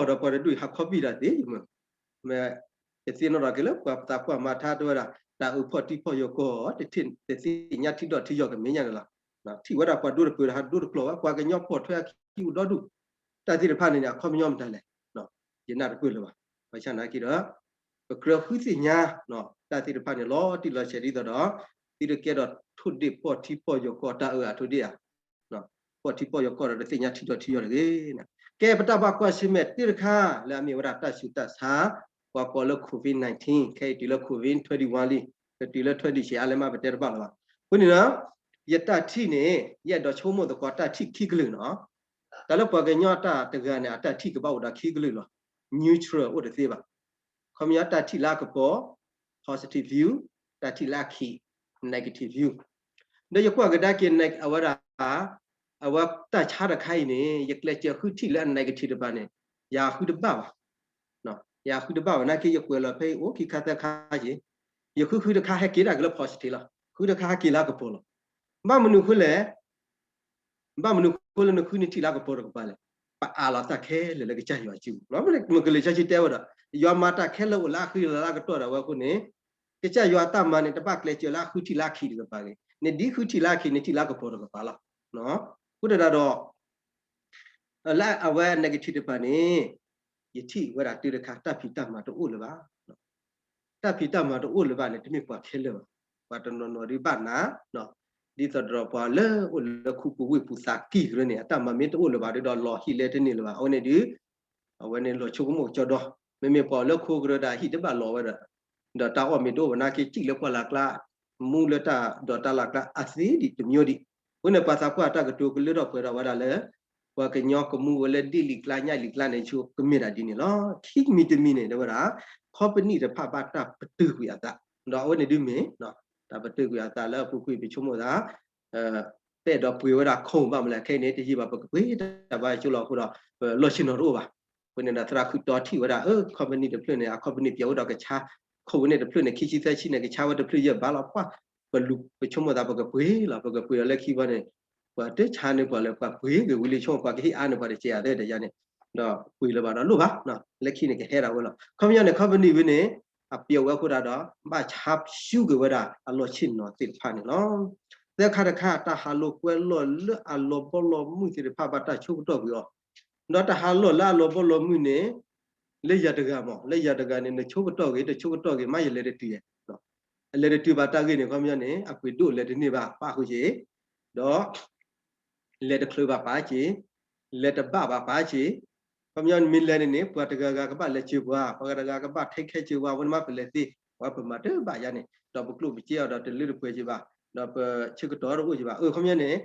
ဒီးပှၤတဒူၣ်အံၤဟးခီပံာ်တၢ်သ့ မ့ၢ် တသ့နီၣ်ထီၣ်က့ၤလၢပှၤသးပှၢ်မၤထါတဲဝဲဒၣ် တၢ်အုးဖီၣ်တံၢ်ဖီၣ်ယီၤကီၢ် တသ့ၣ်ညါထံဒီးထံယီၤကမဲာ်ညါန့ၣ်လီၤ. ထံၣ်ဝဲဒၣ်ပှၤဒိတပၢၤတဟးဒိတကျီဝဲ ပှၤကညီပိာ်ထွဲအခံအိၣ်ဒီဒူၣ် တၢ်သ့ၣ်တဖၣ်န့ၣ်န့ၣ် အခီပညီမတၤလဲၣ် ယနၢ်တပၢၢ်လၢၤဘၣ်. ဘၣ်ဆၣ်နာ်က့ဒီး ပကြၢးဃုသ့ၣ်ညါ တၢ်သ့ၣ်တဖၣ်န့ၣ် လီၤတံၢ်လီၤဆဲးဒ်သိးဒီး သုတကဲဒီးထိၣ်ဒ့ၣ်ပီၢ်ထံပီၢ်ယီၤကီၢ်တၢ်အုးအထိၣ်ဒ့ၣ်ဧါ ပီၢ်ထံပီၢ်ယီၤကီၢ်ဒီးတသ့ၣ်ညါထံဒီးထံယီၤတဂ့ၤ. ကဲပတၢ်ဘၣ်ကွၢ်ဆၢၣ်မဲာ်တၢ်တခါလၢအမ့ၢ်ဝဲဒၣ်တၢ်ဆူးတၢ်ဆါ ပှၤကိးလၢ COVID nineteen ခဲအံၤတုၤလၢ COVID twenty-one လံ ကတုၤလၢ twenty ဆံးအါလဲၣ်မးပတဲတဘၣ်လၢၤဘၣ်. အဃိန့ၣ်ဒီး ယတၢ်ထံၣ်န့ၣ် ယအဲၣ်ဒိးဆိကမိၣ်သကိးတၢ်ထံၣ်ခံကလုာ်နီၤ. တၢ်လၢပှၤကညီတၢ်တဂၤန့ၣ် အတၢ်ထံၣ်ကဘၣ်အိၣ်ဒီးခံကလုာ်လီၤ. neutral အိၣ်တသ့ဘၣ်. ခီပညီတၢ်ထံၣ်လၢအကပီၤ positive view တၢ်ထံၣ်လၢအခံ negative view ဒီးယကွၢ်ကဒါက့ၤ အဝဲဒၣ် အဝဲတၢ်ဆါတခါအံၤန့ၣ် ယကျဲးစၢးဃုထံၣ်လၢအ negative တပၤန့ၣ် ယဃုတဘၣ်ဘၣ်. ယဃုတဘၣ်ဘၣ်နာ်က့ ယကွဲးလီၤဖဲအံၤအိၣ်ခံခါသၢခါက့ၤ ယဃုဃုတခါဟဲက့ၤဒၣ်က့ၤလၢ positive လီၤ. ဃုတခါဟဲက့ၤလၢအကပီၤလီၤ. ဘၣ်မနုၤအဃိလဲၣ် ဘၣ်မနုၤအဃိလၢနဃုနထံၣ်လၢအကပီၤတကပၤလဲၣ်. ပအးလီၤတၢ်ခဲလၢာ်လၢကစၢ်ယွၤစုပူၤ မ့ၢ်ကလံၤစီဆှံတဲဝဲဒီး ယွၤမၤတၢ်ခဲလၢာ်အိၣ်လၢအဃံလၤလၢအကတီၢ်ဒၣ်ဝဲအဃိန့ၣ် ကစၢ်ယွၤအတၢ်မၤန့ၣ် တဘၣ်ကျဲးစၢးလၢအဃုထံၣ်လၢအခံတကပၤဂ့ၤ နဒ်ဃုထံၣ်လၢအခံ နထံၣ်လၢအကပီၤတကပၤလီၤ. အဃိတဒၣ်ဒီး လၢအဝဲ negative တပၤန့ၣ် ယထံၣ်ဝဲဒၣ်တုၤတခါ တၢ်ဖံးတၢ်မၤတအိၣ်လၢၤဘၣ်. တၢ်ဖံးတၢ်မၤတအိၣ်လၢၤဘၣ်န့ၣ် တမ့ၢ်ပှၤခဲလၢာ်ဘၣ်. ပှၤတနီၤနီၤဒုးဘၣ်နၤ ဒ်သိးဒီးပှၤလၢအိၣ်လၢခူပူၤဝ့ၢ်ပူၤသးကံၢ်ကရၢန့ၣ် အတၢ်မၤမ့ၢ်တအိၣ်လၢၤဘၣ်ဒီး လီၤဟံၣ်လဲတန့ၢ်လၢၤဘၣ်. အဝဲန့ၣ်ဒုး အဝဲန့ၣ်လီၤဆိကမိၣ်ကကၠီဒီး မ့မ့ၢ်ပှၤအိၣ်လၢခိကရၢဒီးဟံၣ်တဘၣ်လီၤဝဲဒီး ဒီးတၢ်အီၣ်မ့ၢ်တအိၣ်ဘၣ်နာ်က့ စံၣ်လၢပှၢ်လၢ်ကျါ မူလၢတၢ်ဒိးတၢ်လၢ်ကျါ အသ့ဒံးတမျိုးဒံး. အဃိန့ၣ် ပှၤသးပှၢ်တၢ်ကတိၤကလၢထီၣ်ပှဲၤထီၣ်ဝဲဒၣ်လၢ ပှၤကညီကမူဝဲလၢဒ့ၣ်လံာ်ကျါညၣ်လံာ်ကျါန့ၣ် ဆိကမ့ၢ်ဒၣ်ဒ်န့ၣ်လီၤ. ခံမံၤတမံၤန့ၣ် တဲဝဲဒၣ် ခီပနံၣ်တဖၣ်ဘၣ်တၢ်ပတုာ်ကွံာ်အသး ဒီးအဝဲန့ၣ်ဒုးမ့ၢ် တၢ်ပတုာ်ကွံာ်အသးလၢအပူၤကွံာ်ပဆိကမိၣ်သး ပအဲၣ်ဒိးပှ့ၤဝဲဒၣ်ခိၣ်ဘၣ်မလဲၣ် ခဲအံၤန့ၣ် တယံာ်ဘၣ်ပကပှ့ၤတၢ်ဘၣ်ဆိလီၤအဃိဒီး ပလီၢ်ဆ့ၣ်နီၤတအိၣ်ဘၣ်. အဃိန့ၣ်ဒီးသရၣ်ဃုတီထံၣ်ဝဲဒၣ် အ company တဖျၢၣ်န့ၣ် အ company ပျဲဝဲဒီးကဆါ ခိၣ်ဝဲန့ၣ်တဖျၢၣ်န့ၣ် ခံဆံသၢဆံန့ၣ် ကဆါဝဲတဖျၢၣ်ယဲၢ်ဘးလီၤ ပှၢ် ပလူၤပဆိကမိၣ်သးပကပှ့ၤလီၤ ပကပှ့ၤဒီးလၢခံဘီန့ၣ် ပှၤတဆါန့ၣ်ပှၤလၢပှၤပှ့ၤဂ့ၤဝံၤလံ ဆိကမိၣ်ပှၤကဟ့ၣ်အါန့ၣ် ပှၤတစဲးအါသ့ၣ်တယါန့ၣ် ဒီးပှ့ၤလၢၤဘၣ်ဒီးလိၣ်ဘၣ် လၢခံန့ၣ်ကဟဲဒၣ်ဝဲလီၤ. ခီပညီန့ၣ် company ဝဲန့ၣ် အပျဲဝဲအဃိဒၣ်ဒီး ဘၣ်ဆါဆူက့ၤဝဲဒၣ်အလီၢ်ဆ့ၣ်နီၤသ့ၣ်တဖၣ်န့ၣ်လီၤ. သၢခါတခါ တၢ်ဟးလိာ်ကွဲလီၢ်လၢအလီၤဘီလီၤမုၢ်သ့ၣ်တဖၣ်ဘၣ်တၢ်ဆိကတီၢ်ကွံာ်အီၤ ဒီးတၢ်ဟးလီၢ်လၢအလီၤဘီလီၤမုၢ်န့ၣ် လၢယၤတဂၤမး လၢယၤတဂၤန့ၣ် နဆိကတီၢ်ဂ့ၤ တဆိကတီၢ်ဂ့ၤ မ့ၢ်ယလဲၤတတုၤ အလဲၤတတုၤဘၣ်တၢ်ဂ့ၢ်န့ၣ် ခီပညီန့ၣ် အပှ့ၤဒိၣ်လဲၤတန့ၢ်ဘၣ်ပၣ်ဃုာ်က့ၤ ဒီး လဲၤတချုးဘၣ်ပာ်က့ၤ လဲၤတဘၣ်ဘၣ်ပာ်က့ၤ ခီပညီမ့ၢ်လဲၤန့ၣ်န့ၣ် ပှၤတဂၤဂၤကဘၣ်လဲၤစၢၤပှၤ ပှၤတဂၤကဘၣ်ထဲခဲစၢၤပှၤ ဝဲန့ၣ်မ့ၢ်ပလဲၤသ့ ပှၤပမၤတဘၣ်ယါန့ၣ် ဒီးပကျိၣ်ပစ့အီၤဒီးတလၢတပှဲၤက့ၤဘၣ် ဒီးပဆၢကတီၢ်တအိၣ်က့ၤဘၣ် အၢ ခီပညီန့ၣ်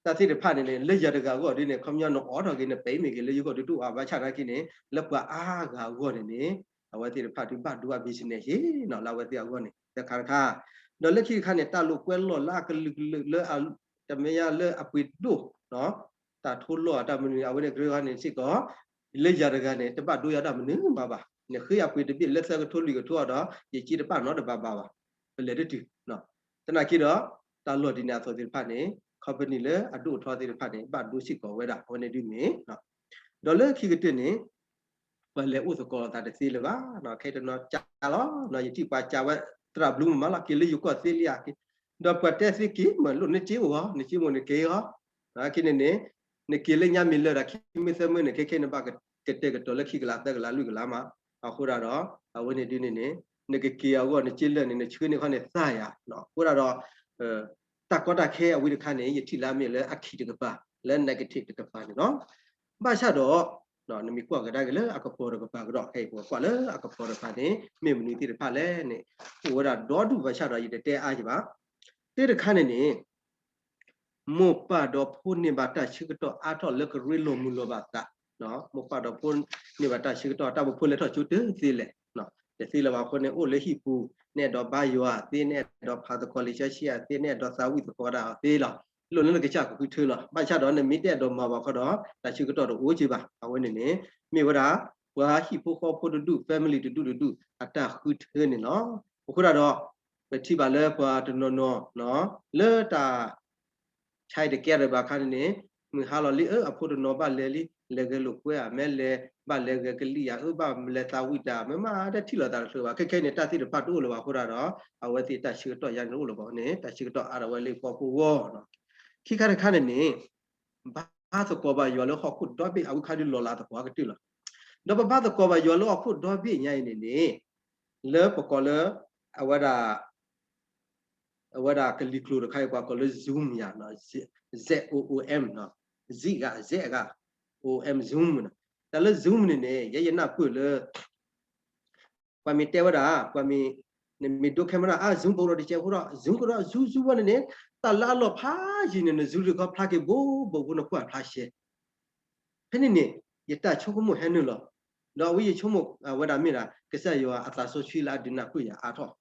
တၢ်သ့ၣ်တဖၣ်န့ၣ်န့ၣ် လၢယၤတဂၤအဂီၢ်ဒ်န့ၣ် ခီပညီနအိးထီၣ်က့ၤ နပဲာ်မ့ၢ်က့ၤလၢယဂီၢ်ဒုးတအိၣ်အါဘၣ်ဆၣ်နာ်က့န့ၣ် လၢပှၤအါဂၤအဂီၢ်န့ၣ်န့ၣ် အဝဲသ့ၣ်တဖၣ်ဒုးဘၣ်ဒိအ business ယ့ၣ်နီၤ လၢအဝဲသ့ၣ်အဂီၢ်န့ၣ် တခါတခါ ဒီးလၢခံတခါန့ၣ် တၢ်လိာ်ကွဲလီၢ်လၢအကလုာ်ကလုာ်လၢ တမ့ၢ်ယါလၢအပှ့ၤဒိၣ် တၢ်ထိလီၢ်အတၢ်မနုၤန့ၣ် အဝဲန့ၣ်ကရၢခါန့ၣ်စ့ၢ်ကီး လၢယၤတဂၤန့ၣ် တဘၣ်ဒိယၤတၢ်မနုၤမးဘၣ် နဃ့အပှ့ၤတဘ့ၣ်လၢသၢကထိလွံၢ်ကထိအီၤဒီး ယစ့တဘၣ်နီတဘၣ်ဘၣ်ဘၣ် ပလဲၤတတုၤ သနာ်က့ဒီး တၢ်လီၢ်ဒ်န့ၣ်အသိးသ့ၣ်တဖၣ်န့ၣ် company လၢအဒိၣ်အထီသ့ၣ်တဖၣ်န့ၣ် ဘၣ်ဒိစ့ၢ်ကီးဝဲဒၣ် အဝဲန့ၣ်ဒုးမ့ၢ် ဒီးလၢခံကတၢၢ်န့ၣ် ပှၤလဲၤအိၣ်သကိးလိာ်သးတသ့လၢၤဘၣ် ခဲတနီၤကၢလီၤ ယထံၣ်ပှၤကၢဝဲ သရၣ်ဘျုးမးမးလီၤ က့ၤလၢယိၤကီၢ်သ့လံဧါ ဒီးပှၤတဲသ့က့ၤ မ့ၢ်လိၣ်နစ့အိၣ်ဂီၢ် နစ့မိၢ်နက့ၤဂီၢ် ခဲန့ၣ်န့ၣ် နက့ၤလၢညါမ့ၢ်လၢာ်ဒီးခံမ့ၢ်သၢမ့ၢ်န့ၣ် ခဲခဲန့ၣ်ဘၣ်ကတဲာ်ကတီၤလၢခံကလးသၢကလးလွံၢ်ကလးမး အဃိဒၣ်ဒီး အဝဲန့ၣ်ဒုးန့ၣ်န့ၣ် နကက့ၤအဂီၢ် နစ့လၢာ်န့ၣ် နဆှၢန့ၢ်ခီန့ၣ်သးယၤ အဃိဒၣ်ဒီး တၢ်ကီတၢ်ခဲအဝဲတခါန့ၣ် ယထံၣ်လၢအမ့ၢ်လၢအခံတကပၤ လၢ negative တကပၤန့ၣ်လီၤ. ဘၣ်ဆၣ်ဒီး နမ့ၢ်ကွၢ်ကဒါက့ၤလၢအကပီၤတကပၤကဒီး ခဲအံၤပကွၢ်လၢအကပီၤတကပၤန့ၣ် မ့ၢ်မနုၤသ့ၣ်တဖၣ်လဲၣ်န့ၣ် အိၣ်ဝဲဒၣ်ဒီဒူၣ်ဘၣ်ဆၣ်ဒီး ယတတဲအါက့ၤဘၣ်. တၢ်တခါန့ၣ်န့ၣ် မိၢ်ပၢ်ဒီးဖိန့ၢ်ဘၣ်တၢ်ဆၢကတီၢ်အါထီၣ်လၢကရ့လိာ်မုာ်လိာ်ဘၣ်သး, မိၢ်ပၢ်ဒီးဖိန့ၢ်ဘၣ်တၢ်ဆၢကတီၢ် တၢ်ပဖိလဲၤထီၣ်ကၠိတသ့လဲၣ်, တသ့လၢၤဘၣ်အဃိန့ၣ် အိၣ်လၢဟံၣ်ပူၤ နအဲၣ်ဒိးဘါယွၤသ့, နအဲၣ်ဒိးဖးသကိးလံာ်စီဆှံအသ့, နအဲၣ်ဒိးသးဝံၣ်သကိးဒၣ်အီၤသ့လီၤ. လိၣ်လၢနကစၢ်ကဃုထၢလီၤ. ဘၣ်ဆၣ်ဒီးနမ့ၢ်တအဲၣ်ဒိးမၤဘၣ်ခီဒီး တၢ်ဆၢကတီၢ်တအိၣ်က့ဘၣ်. အဝဲန့ၣ်န့ၣ် မ့ၢ်ဝဲဒၣ် ပှၤဟံၣ်ဖိဃီဖိတဒူၣ် family တဒူၣ်တဒူၣ် အတၢ်ဃုထၢန့ၣ်လီၤ. အဃိသတးဒီး ပထံၣ်ဘၣ်လၢပှၤတနီၤနီၤ လၢတၢ် child care ဘၣ်အခါန့ၣ်န့ၣ် မုၢ်ဟါလီၤလံ အၢ အဖိတနီၤဘၣ်လဲၤလံ လဲၤဂဲၤလိာ်ကွဲဧါ မ့ၢ်လဲၤ ဘၣ်လဲၤဂဲၤကလံၣ်ဧါ အၢ ဘၣ်လဲၤသးဝံၣ်တၢ် မ့ၢ်မးတထံၣ်လိာ်သးတချုးဘၣ်. ခဲခဲအံၤန့ၣ် တၢ်သ့ၣ်တဖၣ်တအိၣ်လၢၤဘၣ်အဃိသတးဒီး အဝဲသ့ၣ်တၢ်ဆၢကတီၢ်ယါန့ၣ်အိၣ်လၢၤဘၣ်န့ၣ် တၢ်ဆၢကတီၢ်အါထီၣ်ဝဲလၢပှၤဟီၣ်ခိၣ်ဂီၢ် ခံခါတခါန့ၣ်န့ၣ် ဘါသကိးဘၣ်ယွၤလၢဟီၣ်ခိၣ်ဒီဘ့ၣ် အဝဲခါဒုးလီၤလးသပှၢ်ကတၢၢ်လီၤ. ဒီးပဘါသကိးဘၣ်ယွၤလၢဟီၣ်ခိၣ်ဒီဘ့ၣ်ညါအံၤန့ၣ်န့ၣ် လၢပကိးလၢ အဝဲဒၣ် အဝဲဒၣ်ကလံၤကျိာ်တခါအံၤ ပှၤကိးလၢ Zoom ယၤ, Z O O M, Z ဂၤ Z ဂၤ O M Zoom န့ၣ်, တၢ်လၢ Zoom န့ၣ်န့ၣ် ယဲယနၢ်ပၢၢ်လၢ ပှၤမ့ၢ်တဲဝဲဒၣ် ပှၤမ့ၢ် နမ့ၢ်ဒိ camera အါ Zoom ဘိးဒီးတကဲးဖိဒီး Zoom ကဒီး Zoom Zoom ဝဲန့ၣ်န့ၣ် တၢ်လၢအလီၢ်ဖးယံၤန့ၣ် န Zoom တခီဖျါက့ၤဘိဘိဖိ နကွၢ်ဖျါရှဲ ဖဲန့ၣ်န့ၣ် ယတၢ်ဆိကမိၣ်ဟဲနုာ်လီၤ. ဒီးအဝဲယဆိကမိၣ်ဝဲဒၣ်မ့ၢ်ဒၣ် ကစၢ်ယွၤအသးစီဆှံလၢအဒုးနၢ်ပၢၢ်ယၤအါထီၣ်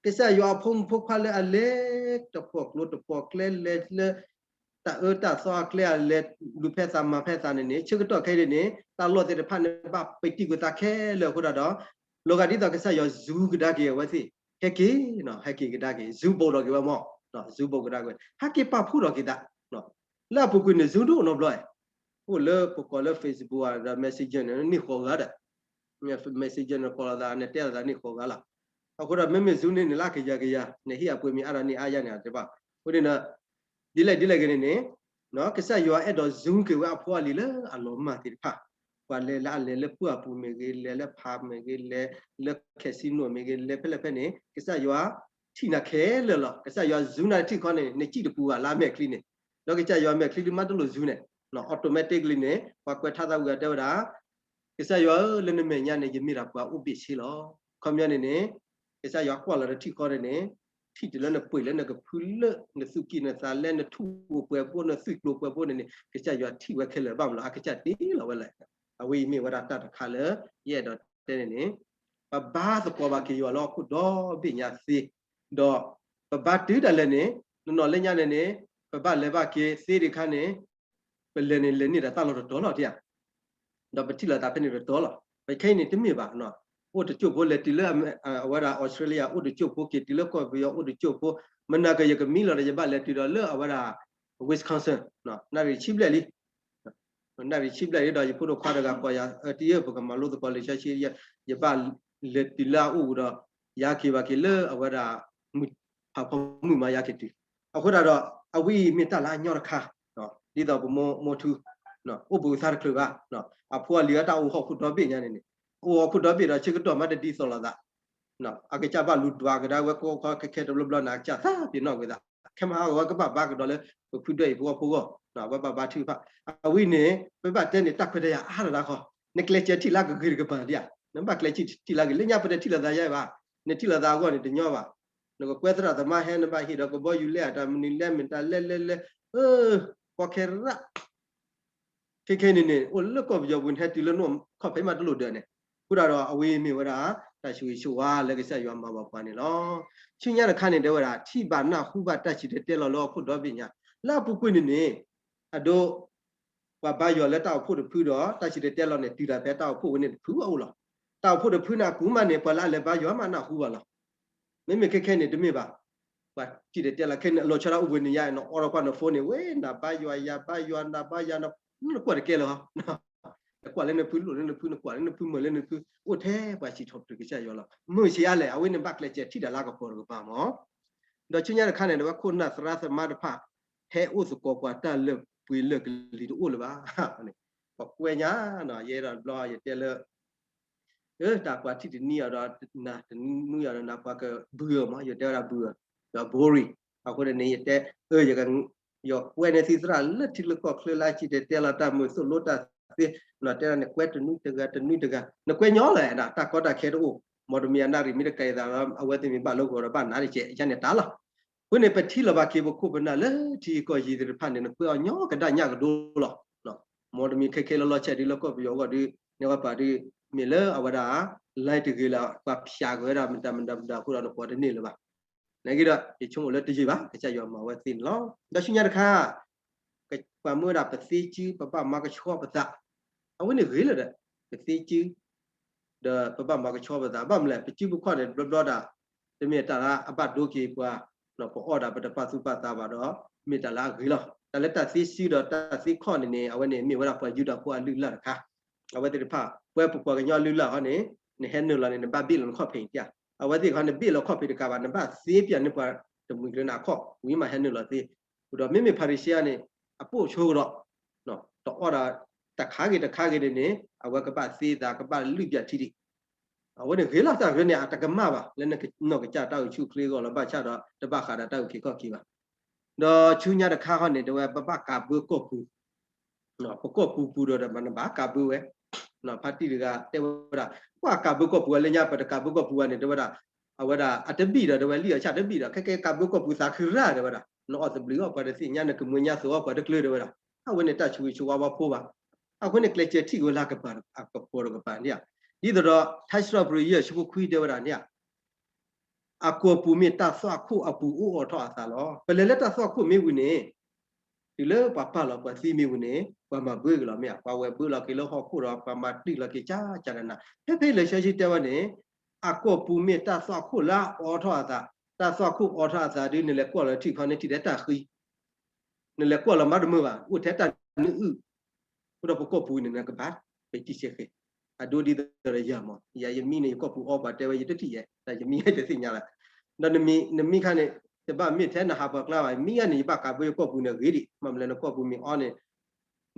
ကစၢ်ယွၤအဖိမုၣ်ဖိခွါလၢအလဲၤတပှီၢ်ကျိၤတပှီၢ်ကျဲ လဲၤလၢ တၢ်အၢတၢ်သီအကျဲ အလဲၤလူၤဖဲသးမၤဖဲသးန့ၣ်န့ၣ် ဆၢကတီၢ်ခဲအံၤန့ၣ် တၢ်လီၢ်သ့ၣ်တဖၣ်န့ၣ် ဘၣ်ပံးတံၢ်ကွံာ်သးခဲလၢာ်အဃိသတးဒီး လီၤဂာ်ဒ်သိးကစၢ်ယွၤ Zoom ကဒါက့ၤအဝဲသ့ၣ် ဟဲက့ၤ ဟဲက့ၤကဒါက့ၤ Zoom ဘိးဒီးက့ၤဝဲမး Zoom ဘိးကဒါက့ၤဝဲ ဟဲက့ၤပာ်ဖှိၣ်ထီၣ်က့ၤသး လၢအပူၤကွံာ်န့ၣ် Zoom တအိၣ်နီတဘျီ အိၣ်လၢပကိးလၢ Facebook ဒီး Messenger န့ၣ် န့ၢ်ဃိးဂၤဒီး Messenger န့ၣ် ကိးလိာ်သး နတဲလိာ်သးန့ၢ်ဃိးဂၤလီၤ. အဃိဒီး မ့မ့ၢ် Zoom န့ၣ်န့ၣ် လၢအကယၤကယၤ နဟ့ၣ်အပှ့ၤမ့ၢ်အါဒီးန့ၢ်အါယါန့ၣ် အတဘၣ်. အဃိန့ၣ်ဒီး ဒ်လဲၣ်ဒ်လဲၣ်ဂ့ၤန့ၣ်န့ၣ် ကစၢ်ယွၤအဲၣ်ဒိး Zoom က့ၤဝဲအဖိအလံၤလၢအလီၤမၢ်သ့ၣ်တဖၣ် ပှၤလဲၤလၢအလဲၤလၢပှၢ်အပူၤမ့ၢ်ဂ့ၤ လဲၤလၢဖးမ့ၢ်ဂ့ၤ လဲၤလၢ casino မ့ၢ်ဂ့ၤ လဲၤဖဲလဲၣ်ဖဲန့ၣ် ကစၢ်ယွၤထံၣ်နၤခဲလၢာ်လီၤ. ကစၢ်ယွၤ Zoom နၤတထံၣ်ခီန့ၣ် နစံၣ်တပူၤဘၣ်လၢအမဲာ်ချံန့ၣ် ဒီးကစၢ်ယွၤမဲာ်ချံဒုးမးတလိၣ် Zoom န့ၣ် automatically န့ၣ် ပှၤကွဲးထါသးဝံၤအတဲဝဲဒၣ် ကစၢ်ယွၤဧၢ လၢနမဲာ်ညါန့ၣ် ယမ့ၢ်ဒၣ်ပှၤအိၣ်ဘ့ၣ်ဆ့လီၤ. ခီပညီန့ၣ်န့ၣ် ကစၢ်ယွၤကွၢ်လီၤတထံၣ်ဃီန့ၣ်န့ၣ် ထံၣ်တုၤလၢနပှ့ၤလၢနကဖုလၢ နသူၣ်ကံၢ်နသးလဲ နထူၣ်ပှဲၤဖိ နသွံၣ်ကျိၤပှဲၤဖိန့ၣ်န့ၣ် ကစၢ်ယွၤထံၣ်ဝဲခဲလၢာ်ဘၣ်မးလီၤ အကစၢ်တ့လီၤဝဲလဲၣ်. အဝဲအံၤမ့ၢ်ဝဲဒၣ်တၢ်တခါလၢ ယအဲၣ်ဒိးတဲန့ၣ်န့ၣ် ပဘါသကိးဘၣ်က့ၤယွၤလၢဟီၣ်ခိၣ်ဒီဘ့ၣ်ညါသ့ ဒီးပဘါတုၤဒၣ်လဲာ်န့ၣ် နနီၢ်လၢညါန့ၣ်န့ၣ် ပဘၣ်လဲၤဘၣ်က့ၤသ့တခါန့ၣ် ပလဲၤန့ၣ်လဲၤန့ၢ်ဒၣ်တၢ်လီၢ်တတီၤလီၤ ဒီးပထံၣ်လိာ်သးဖဲန့ၣ်တတီၤလီၤ. ပခဲအံၤန့ၣ်တမ့ၢ်ဘၣ်, အိၣ်တကၠိၢ်ဖိလဲၤတုၤလၢ အဝဲဒၣ် Australia အိၣ်တကၠိၢ်ဖိ က့ၤတုၤလၢကီၢ်ပယီၤအိၣ်တကၠိၢ်ဖိ, မနၤက့ၤယကမံလီၤဒီး ယဘၣ်လဲၤတုၤဒီးလၢအဝဲဒၣ် Wisconsin နၣ်ရံၣ်ဆံဘျဲၣ်လံ နၣ်ရံၣ်ဆံဘျဲၣ်လံဒီး ယဖိဒိၣ်ခွါတဂၤကိးယၤ တံၢ်ဧၢ ပကမၤလိသကိးလံာ်စီဆှံ ယဘၣ်လဲၤတုၤလၢအအိၣ်ပူၤဒီး ယၤက့ၤဘၣ်က့ၤလၢအဝဲဒၣ် မုၢ်ဖးဖီမုၢ်မးယၤက့ၤတုၤ, အဃိသတးဒီး အဝဲအံၤမ့ၢ်တၢ်လၢအညီတခါ, ဒ်သိးပမိၢ်မိၢ်ထူ အိၣ်ဘှံးသါတချုးဘၣ်, အဖိအလံၤအတၢ်အိၣ်ဟီၣ်ခိၣ်ဒီဘ့ၣ်ညါန့ၣ်န့ၣ်, အိၣ်ဟီၣ်ခိၣ်ဒီဘ့ၣ်ဒီးဆၢကတီၢ်မးတဒ်သိးလိာ်သး အကစၢ်ဘၣ်လူၤဒွးကဒါဝဲကီခီခဲခဲတဘျီဘျီန့ၣ် အကစၢ်သးပ့ၤနီၣ်ကွံာ်သး, ခဲမဟါဂီၤဝဲကဘၣ်ဘါကဒီးလၢ ပဖုဒွဲၣ်အံၤဖိဂီၢ်ဖိဂီၢ်, ဝဲဘၣ်ဘါထုကဖၣ်, အဝဲန့ၣ် ပဘၣ်တဲန့ၣ် တၢ်ခွဲးတၢ်ယာ်အါတဒၣ်ဃီ, နကျဲးစၢးထံၣ်လၢကဂ့ၤတကပၤဒံးဧါ, နဘၣ်ကျဲးစၢးထံၣ်လၢကဂ့ၤ လၢညါပတထံၣ်လိာ်သးယါဘၣ်, နထံၣ်လိာ်သးအဂီၢ်န့ၣ်တညီဘၣ်, နကကွဲသရၣ်သမါဟဲ နဘၣ်ဟ့ၣ်ဒီးကဘီယူၤလဲအတၢ်မနုၤလဲ မ့ၢ်တၢ်လဲလဲလဲ, ကီခဲရၣ် ခဲခဲန့ၣ်န့ၣ် အိၣ်လၢကီၢ်ပယီၤပူၤ နဟဲတုၤလၢနအိၣ်ခီၣ်ဖံးမးတလိၣ်ဒၢးန့ၣ်, အဃိသတးဒီး အဝဲမ့ၢ်ဝဲဒၣ် တၢ်ဆိၣ်ဂ့ၤဆိၣ်ဝါလၢကစၢ်ယွၤမၤဘၣ်ပှၤန့ၣ်လီၤ. ဆူညါတခါန့ၣ် တဲဝဲဒၣ် ထံၣ်ဘၣ်နၢ်ဟူဘၣ်တၢ်စံၣ်တဲၤတဲလီၤလၢဟီၣ်ခိၣ်ဒီဘ့ၣ်ညါ, လၢအပူၤကွံာ်န့ၣ်န့ၣ်, အဒိ ပှၤဘါယွၤလၢတၢ်အိၣ်ဖှိၣ်တဖုဒီး တၢ်စံၣ်တဲၤတဲလီၤန့ၣ် တုၤဒၣ်ဖဲတၢ်အိၣ်ဖှိၣ်ဝဲန့ၣ်တဖုအအိၣ်လီၤ. တၢ်အိၣ်ဖှိၣ်တဖုန့ၣ် အကူမးန့ၣ် ပှၤလၢအလဲၤဘါယွၤမးနၢ်ဟူဘၣ်လီၤ. မ့မ့ၢ်ခဲခဲန့ၣ်တမ့ၢ်ဘၣ်, ပှၤစံၣ်တဲၤတဲလီၤခဲန့ၣ် အလီၤဆီဒၣ်အိၣ်ဘှံးနံၤယါ နအိးထီၣ်ကွၢ်န phone န့ၣ် ဝဲ နၤဘါယွၤ ယၤဘါယွၤ နၤဘါယွၤ နကွၢ်တကဲလၢၤဟီ, နကွၢ်လၢနဖုလိၣ်လၢနဖု နကွၢ်လၢနဖုမုာ်လၢနဖု အိၣ်ထဲပှၤစံးထီၣ်ပတြၢၤကစၢ်ယွၤလီၤ. မုာ်ဆံးအါလဲၣ် အဝဲန့ၣ်ဘၣ်ကျဲးစၢးထံၣ်တၢ်လၢကပီၤတကပၤမး ဒီးဆူညါတခါန့ၣ် ဒီးဝဲခိၣ်နၢ်သရၣ်သမါတဖၣ် ဟဲအိၣ်သကိးပှၤတၢ်လၢာ်ပှ့ၤလၢာ်ကလံၤတအိၣ်လၢၤဘၣ်န့ၣ်, ပှၤကွဲညါနီၤ ယဲဒီးတဘျီယတဲလၢ တၢ်ပှၤထံၣ်တနံၤအီၤဒီး နၤတနွံအီၤဒီးနၤပှၤကဘုအီၤမး ယတဲဝဲဒၣ်ဘုအီၤ, ဒီး boring အဃိန့ၣ်န့ၣ် ယတဲ ယကွဲန့ၢ်သုသရၣ်လၢထံလၢကီၢ်ချၢလၢအစံၣ်တဲၤတဲလီၤတၢ်မုာ်သိၣ်လိတၢ်သ့, နတဲဒၣ်န့ၣ် ကွဲတနွံတဂၤ တနွံတဂၤ နကွဲညီလၢၤ တၢ်ကီတၢ်ခဲတအိၣ်, မ်တမံၤအနၣ်ရံၣ်မ့ၢ်တကဲအသးဒီး အဝဲသ့ၣ်မ့ၢ်ဘၣ်လိာ်ကီၤဒီးဘၣ်နးတကဲး ယန့ၣ်တၢ်လီၤ. အဃိန့ၣ် ပထံၣ်လီၤဘၣ်က့ၤပခိၣ်ပနၢ်လၢထံဂုၤကီၢ်ဂၤသ့ၣ်တဖၣ်န့ၣ် နကွဲးအီၤညီကဒၣ်ညၣ်ကဒိလီၤ. မ်တမံၤခဲခဲလီၤလီၤဆဲးဒ်လၢကီၢ်ပယီၤအဂီၢ်ဒုး နဲဝဲပာ်ဒုး မ့ၢ်လၢအဝဲဒၣ် line တဂ့ၤလၢ ပှၤဖျါက့ၤဝဲဒၣ်မတၤမတၤမတၤအဃိဒီး နကွဲးတန့ၢ်လၢၤဘၣ်. နာ်က့ဒီး ယဆိကမိၣ်လၢတယံာ်ဘၣ် ကစၢ်ယွၤမၤဝဲသ့န့ၣ်လီၤ. ဒီးဆူညါတခါ ပှၤမၢဝဲဒၣ်ပသ့စု ပဘၣ်မၤကဆှီပသး, အဝဲန့ၣ်ဂ့ၤလၢၤဒီး ပသ့စု ဒီးပဘၣ်မၤကဆှီပသး ဘၣ်မနုၤလဲၣ် ပစုပခီၣ်န့ၣ် တဘျီဘျီဒၣ် တမ့ၢ်တၢ်လၢအဘၣ်ဒိက့ၤပှၤ ပအီၣ်ဒၣ်ပတပာ်သူၣ်ပာ်သးဘၣ်ဒီး မ့ၢ်တၢ်လၢအဂ့ၤလီၤ. တၢ်လၢတၢ်သ့စုဒီးတၢ်သ့ခီၣ်န့ၣ်န့ၣ် အဝဲန့ၣ်မ့ၢ်ဝဲဒၣ်ပှၤယူဒၤဖိအလုၢ်အလၢ်တခါ, အဝဲသ့ၣ်တဖၣ် ပှၤပပှၤကညီအလုၢ်အလၢ်ဟီန့ၣ် နဟဲနုာ်လီၤန့ၣ် နဘၣ်ဘ့ၣ်လီၤနခီၣ်ဖံးဧါ, အဝဲသ့ၣ်တခီန့ၣ် ဘ့ၣ်လီၤခီၣ်ဖံးတကးဘၣ် နဘၣ်သ့ပၠးန့ၢ်ပှၤတမှံၤကျၢၤန့ၣ်အခီၣ် ဝံၤမးဟဲနုာ်လီၤသ့, ဒီးမ့မ့ၢ်ဖၤရံၤၡဲန့ၣ် အပိာ်ဆိကဒီး တအီၣ်ဒၣ်တခါဂ့ၤတခါဂ့ၤန့ၣ်န့ၣ် အဝဲကဘၣ်သ့သး ကဘၣ်လုၢ်ပၠးထံဒံး, အဝဲန့ၣ်ဂ့ၤလီၤ တၢ်ဂ့ၤန့ၣ် အတကမၣ်ဘၣ် လၢနီၢ်ကစၢ်တၢ်အိၣ်ဆူၣ်အိၣ်ချ့အဂီၢ်လီၤ ဘၣ်ဆၣ်ဒီး တဘၣ်ဃးဒီးတၢ်အုၣ်က့ၤခီၣ်က့ၤဘၣ်. ဒီးဆူညါတခါဟီန့ၣ် တဲဝဲပဘၣ်ကးဘၢကီၢ်ပူၤ ပကီၢ်ပူၤပူၤဒီး နဘၣ်ကးဘၢဝဲ, ဖါတံၢ်တဂၤတဲဝဲဒၣ် ပှၤကးဘၢကီၢ်ပူၤဝဲလၢညါ ပတကးဘၢကီၢ်ပူၤဘၣ်န့ၣ် တဲဝဲဒၣ်, အဝဲဒၣ် အတဘံၣ်ဒီး တဲဝဲလံၣ်အီၣ်ဆၣ်တဘံၣ်ဒီး ခဲကဲကးဘၢကီၢ်ပူၤသးခုရၣ် တဲဝဲဒၣ် နအီၣ်သဘျုးအီၣ်ပှၤတသ့ၣ်ညါ နကမၢညါသိးအီၣ်ပှၤတကျၢၤ တဲဝဲဒၣ်, အဝဲန့ၣ်တၢ်ဆူးဂံၢ်ဆူးဝါဝါဖိဘၣ်. အဃိန့ၣ် ကျဲးစၢးထံၣ်က့ၤဝဲလၢအကပၤ အကပီၤတကပၤန့ၣ်ဧါ, ဒ်သိးဒီး ထါစံးထီၣ်ပတြၢၤ ယဲၢ်ဆၢဖိခွံတဲဝဲဒၣ်န့ၣ်ဧါ အကီၢ်ပူၤမ့ၢ်တၢ်သွၣ်ခိၣ်အပူၤအိၣ်အိးထီၣ်အသးလီၤ. ပလဲၤလၢတၢ်သွၣ်ခိၣ်မ့ၢ်ဝံၤန့ၣ် တုၤလၢပှၤပာ်လီၤပှၤသံမ့ၢ်ဝံၤန့ၣ် ပှၤမၤဘၢက့ၤလီၤမ့ၢ်ဧါ, ပှၤဝဲၤဘၢလီၤက့ၤလၢဟီၣ်ခိၣ်ဒီး ပှၤမၤတံၢ်လီၤက့ၤကၠၢ်ကၠၢ်နးနး, ဖဲဖဲလံာ်စီဆှံတဲဝဲန့ၣ် အကီၢ်ပူၤမ့ၢ်တၢ်သွၣ်ခိၣ်လၢအအိးထီၣ်အသး, တၢ်သွၣ်ခိၣ်အိးထီၣ်အသးဒုး နလဲၤကွၢ်လီၤထံၣ်ခီန့ၣ် ထံၣ်ထဲတၢ်ဃံ နလဲၤကွၢ်လီၤမၤတမုာ်ဘၣ် အိၣ်ထဲတၢ်နၢအုၣ်, အဃိဒီးပကီၢ်ပူၤန့ၣ် နကဘၣ် ပတံၢ်ဆဲးဃဲၤ, အဒိဒ်သိးဒီးယၤမး ယၤယမံန့ၣ် ယကီၢ်ပူၤအီပှၤတဲဝဲ ယတထံၣ်ယဲ တၢ်ယမံယဲတသ့ၣ်ညါလၢၤ, ဒီးနမံခါန့ၣ် တဘၣ်မ့ၢ်ထဲနဟးပှၤကျါဘၣ် မံဂၤန့ၣ် ယဘၣ်ကးဘၢယကီၢ်ပူၤန့ၣ်ဂ့ၤဒံး မ့ၢ်မနုၤလဲၣ် နကီၢ်ပူၤမ့ၢ်အီန့ၣ်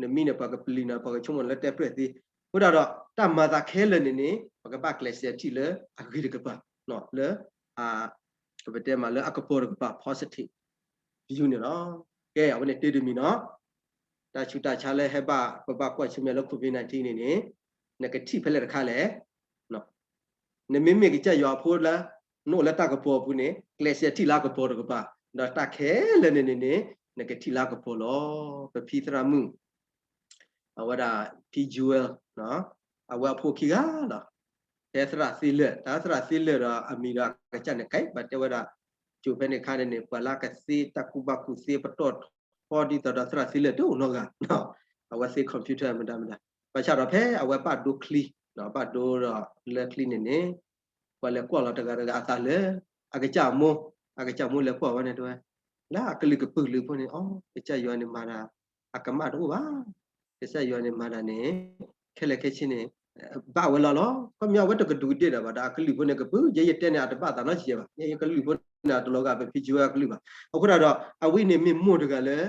နမံန့ၣ် ပှၤကပျံၤနၤ ပှၤကဆိကမိၣ်လၢတဲပြဲၢ်သ့, အဃိဒၣ်ဒီး တၢ်မၤသးခဲလၢာ်န့ၣ်န့ၣ် ပကဘၣ်ကျဲးစၢးထံၣ်လၢအဂ့ၤတကပၤ လၢ ပတဲမးလၢအကပီၤတကပၤ positive view န့ၣ်လီၤ. ကဲ အဝဲန့ၣ်တၢ်တမံၤနီၤ, တၢ်ဆူးတၢ်ဆါလၢဟဲဘၣ် ပဘၣ်ကွၢ်ဆၢၣ်မဲာ်လၢ COVID nineteen န့ၣ်န့ၣ် နကထံၣ်ဖဲလဲၣ်တခါလဲၣ်, နမ့မ့ၢ်ကစၢ်ယွၤအဖိလၢ နအိၣ်လၢတၢ်ကပီၤအပူၤန့ၣ် ကျဲးစၢးထံၣ်လၢအကပီၤတကပၤ, ဒီးတၢ်ခဲလၢာ်န့ၣ်န့ၣ်န့ၣ် နကထံၣ်လၢအကပီၤလီၤ. ပဖံသရၣ်မုၣ် အဝဲဒၣ် ဖံ Jewel အဝဲအဖိခံဂၤလီၤ. ဖဲသရၣ်သ့လၢာ် တၢ်သရၣ်သ့လၢာ်ဒီးအမံၤဒီးအကစၢ်န့ၣ် ခဲအံၤပှၤတဲဝဲဒၣ် ကၠိဖဲန့ၣ်ခါန့ၣ်န့ၣ် ပှၤလၢကသ့တၢ်ကူၣ်ဘၣ်ကူၣ်သ့ပတီၢ်ထီဒ်သိးဒီးသရၣ်သ့လၢာ်တအိၣ်နီတဂၤ, အဝဲသ့ computer မတၤမတၤ, ဘၣ်ဆၣ်ဒီးဖဲအဝဲဘၣ်ဒိချံ, ဘၣ်ဒိဒီးလၢချံန့ၣ်န့ၣ် ပှၤလဲၤကွၢ်လီၤတဂၤတဂၤအသးလၢ အကစၢ်အမိၢ်, အကစၢ်အမိၢ်လဲၤကွၢ်ဝဲန့ၣ်တဲဝဲ, လၢအကလုာ်ကပုာ်လုာ်ဖိန့ၣ် အိ ကစၢ်ယွၤန့ၣ်မၤတၢ် အကမၣ်တအိၣ်ဘၣ်, ကစၢ်ယွၤန့ၣ်မၤတၢ်န့ၣ် ခဲလၢာ်ခဲဆ့န့ၣ် ဘၣ်ဝဲလီၤလီၤ. ခီပညီအဝဲတကဒူးကဒ့ၣ်တၢ်ဘၣ်ဒီး အကလုၢ်ဖိန့ၣ်ကပုာ်, ယဲယတဲန့ၣ် အတဘၣ်သးနီတစဲးဘၣ်, ယဲယကလုၢ်ဖိန့ၣ် အတလီၤဂာ်ပဖံ Jewel အကလုၢ်ဘၣ်. အဃိဒၣ်ဒီး အဝဲန့ၣ်မ့ၢ်မိၢ်တဂၤလၢ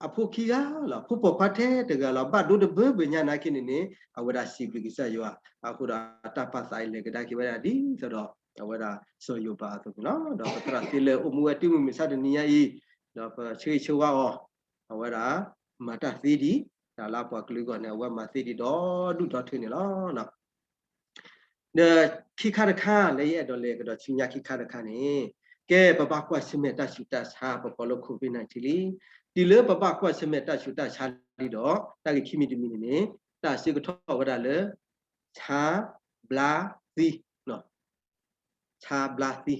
အဖိခံဂၤလီၤ, ဖိပိာ်ခွါထဲတဂၤလီၤ, ဘၣ်ဒိတဘၢဘၢညါနာ်က့န့ၣ်န့ၣ် အဝဲဒၣ်စံးဘျုးကစၢ်ယွၤ, အဃိဒီးတၢ်ပာ်သးအံၤလဲၤကဒါက့ၤဝဲဒၣ်ဒ်သိးဒီး အဝဲဒၣ်စီၤယိၤဘးအသိးန့ၣ်လီၤ. ဒီးပသရၣ်သ့လၢာ်အိၣ်မူဝဲတုၤမုၢ်မဆါတနံၤညါအံၤ, ဒီးပဆၢဂ့ၤဆၢဝါအီၤ, အဝဲဒၣ်မၤတၢ်သ့ဒံး, တၢ်လၢပှၤကလုာ်အဂီၢ်န့ၣ် အဝဲမၤသ့ဒံးဒီဒူၣ်ဒီထၢန့ၣ်လီၤ. ဒီးခံခါတခါလၢယအဲၣ်ဒိးလဲၤကဒီးဆူညါခံခါတခါန့ၣ်, ကဲ ပဘၣ်ကွၢ်ဆၢၣ်မဲာ်တၢ်ဆူးတၢ်ဆါ ပကိးလၢ COVID nineteen လံ. တုၤလၢပဘၣ်ကွၢ်ဆၢၣ်မဲာ်တၢ်ဆူးတၢ်ဆါလံဒီး တၢ်ဂ့ၢ်ခံမံၤတမံၤန့ၣ်န့ၣ် တၢ်ဆၢကထီၣ်ဝဲဒၣ်လၢ ဆါဘျါသံ ဆါဘျါသံ.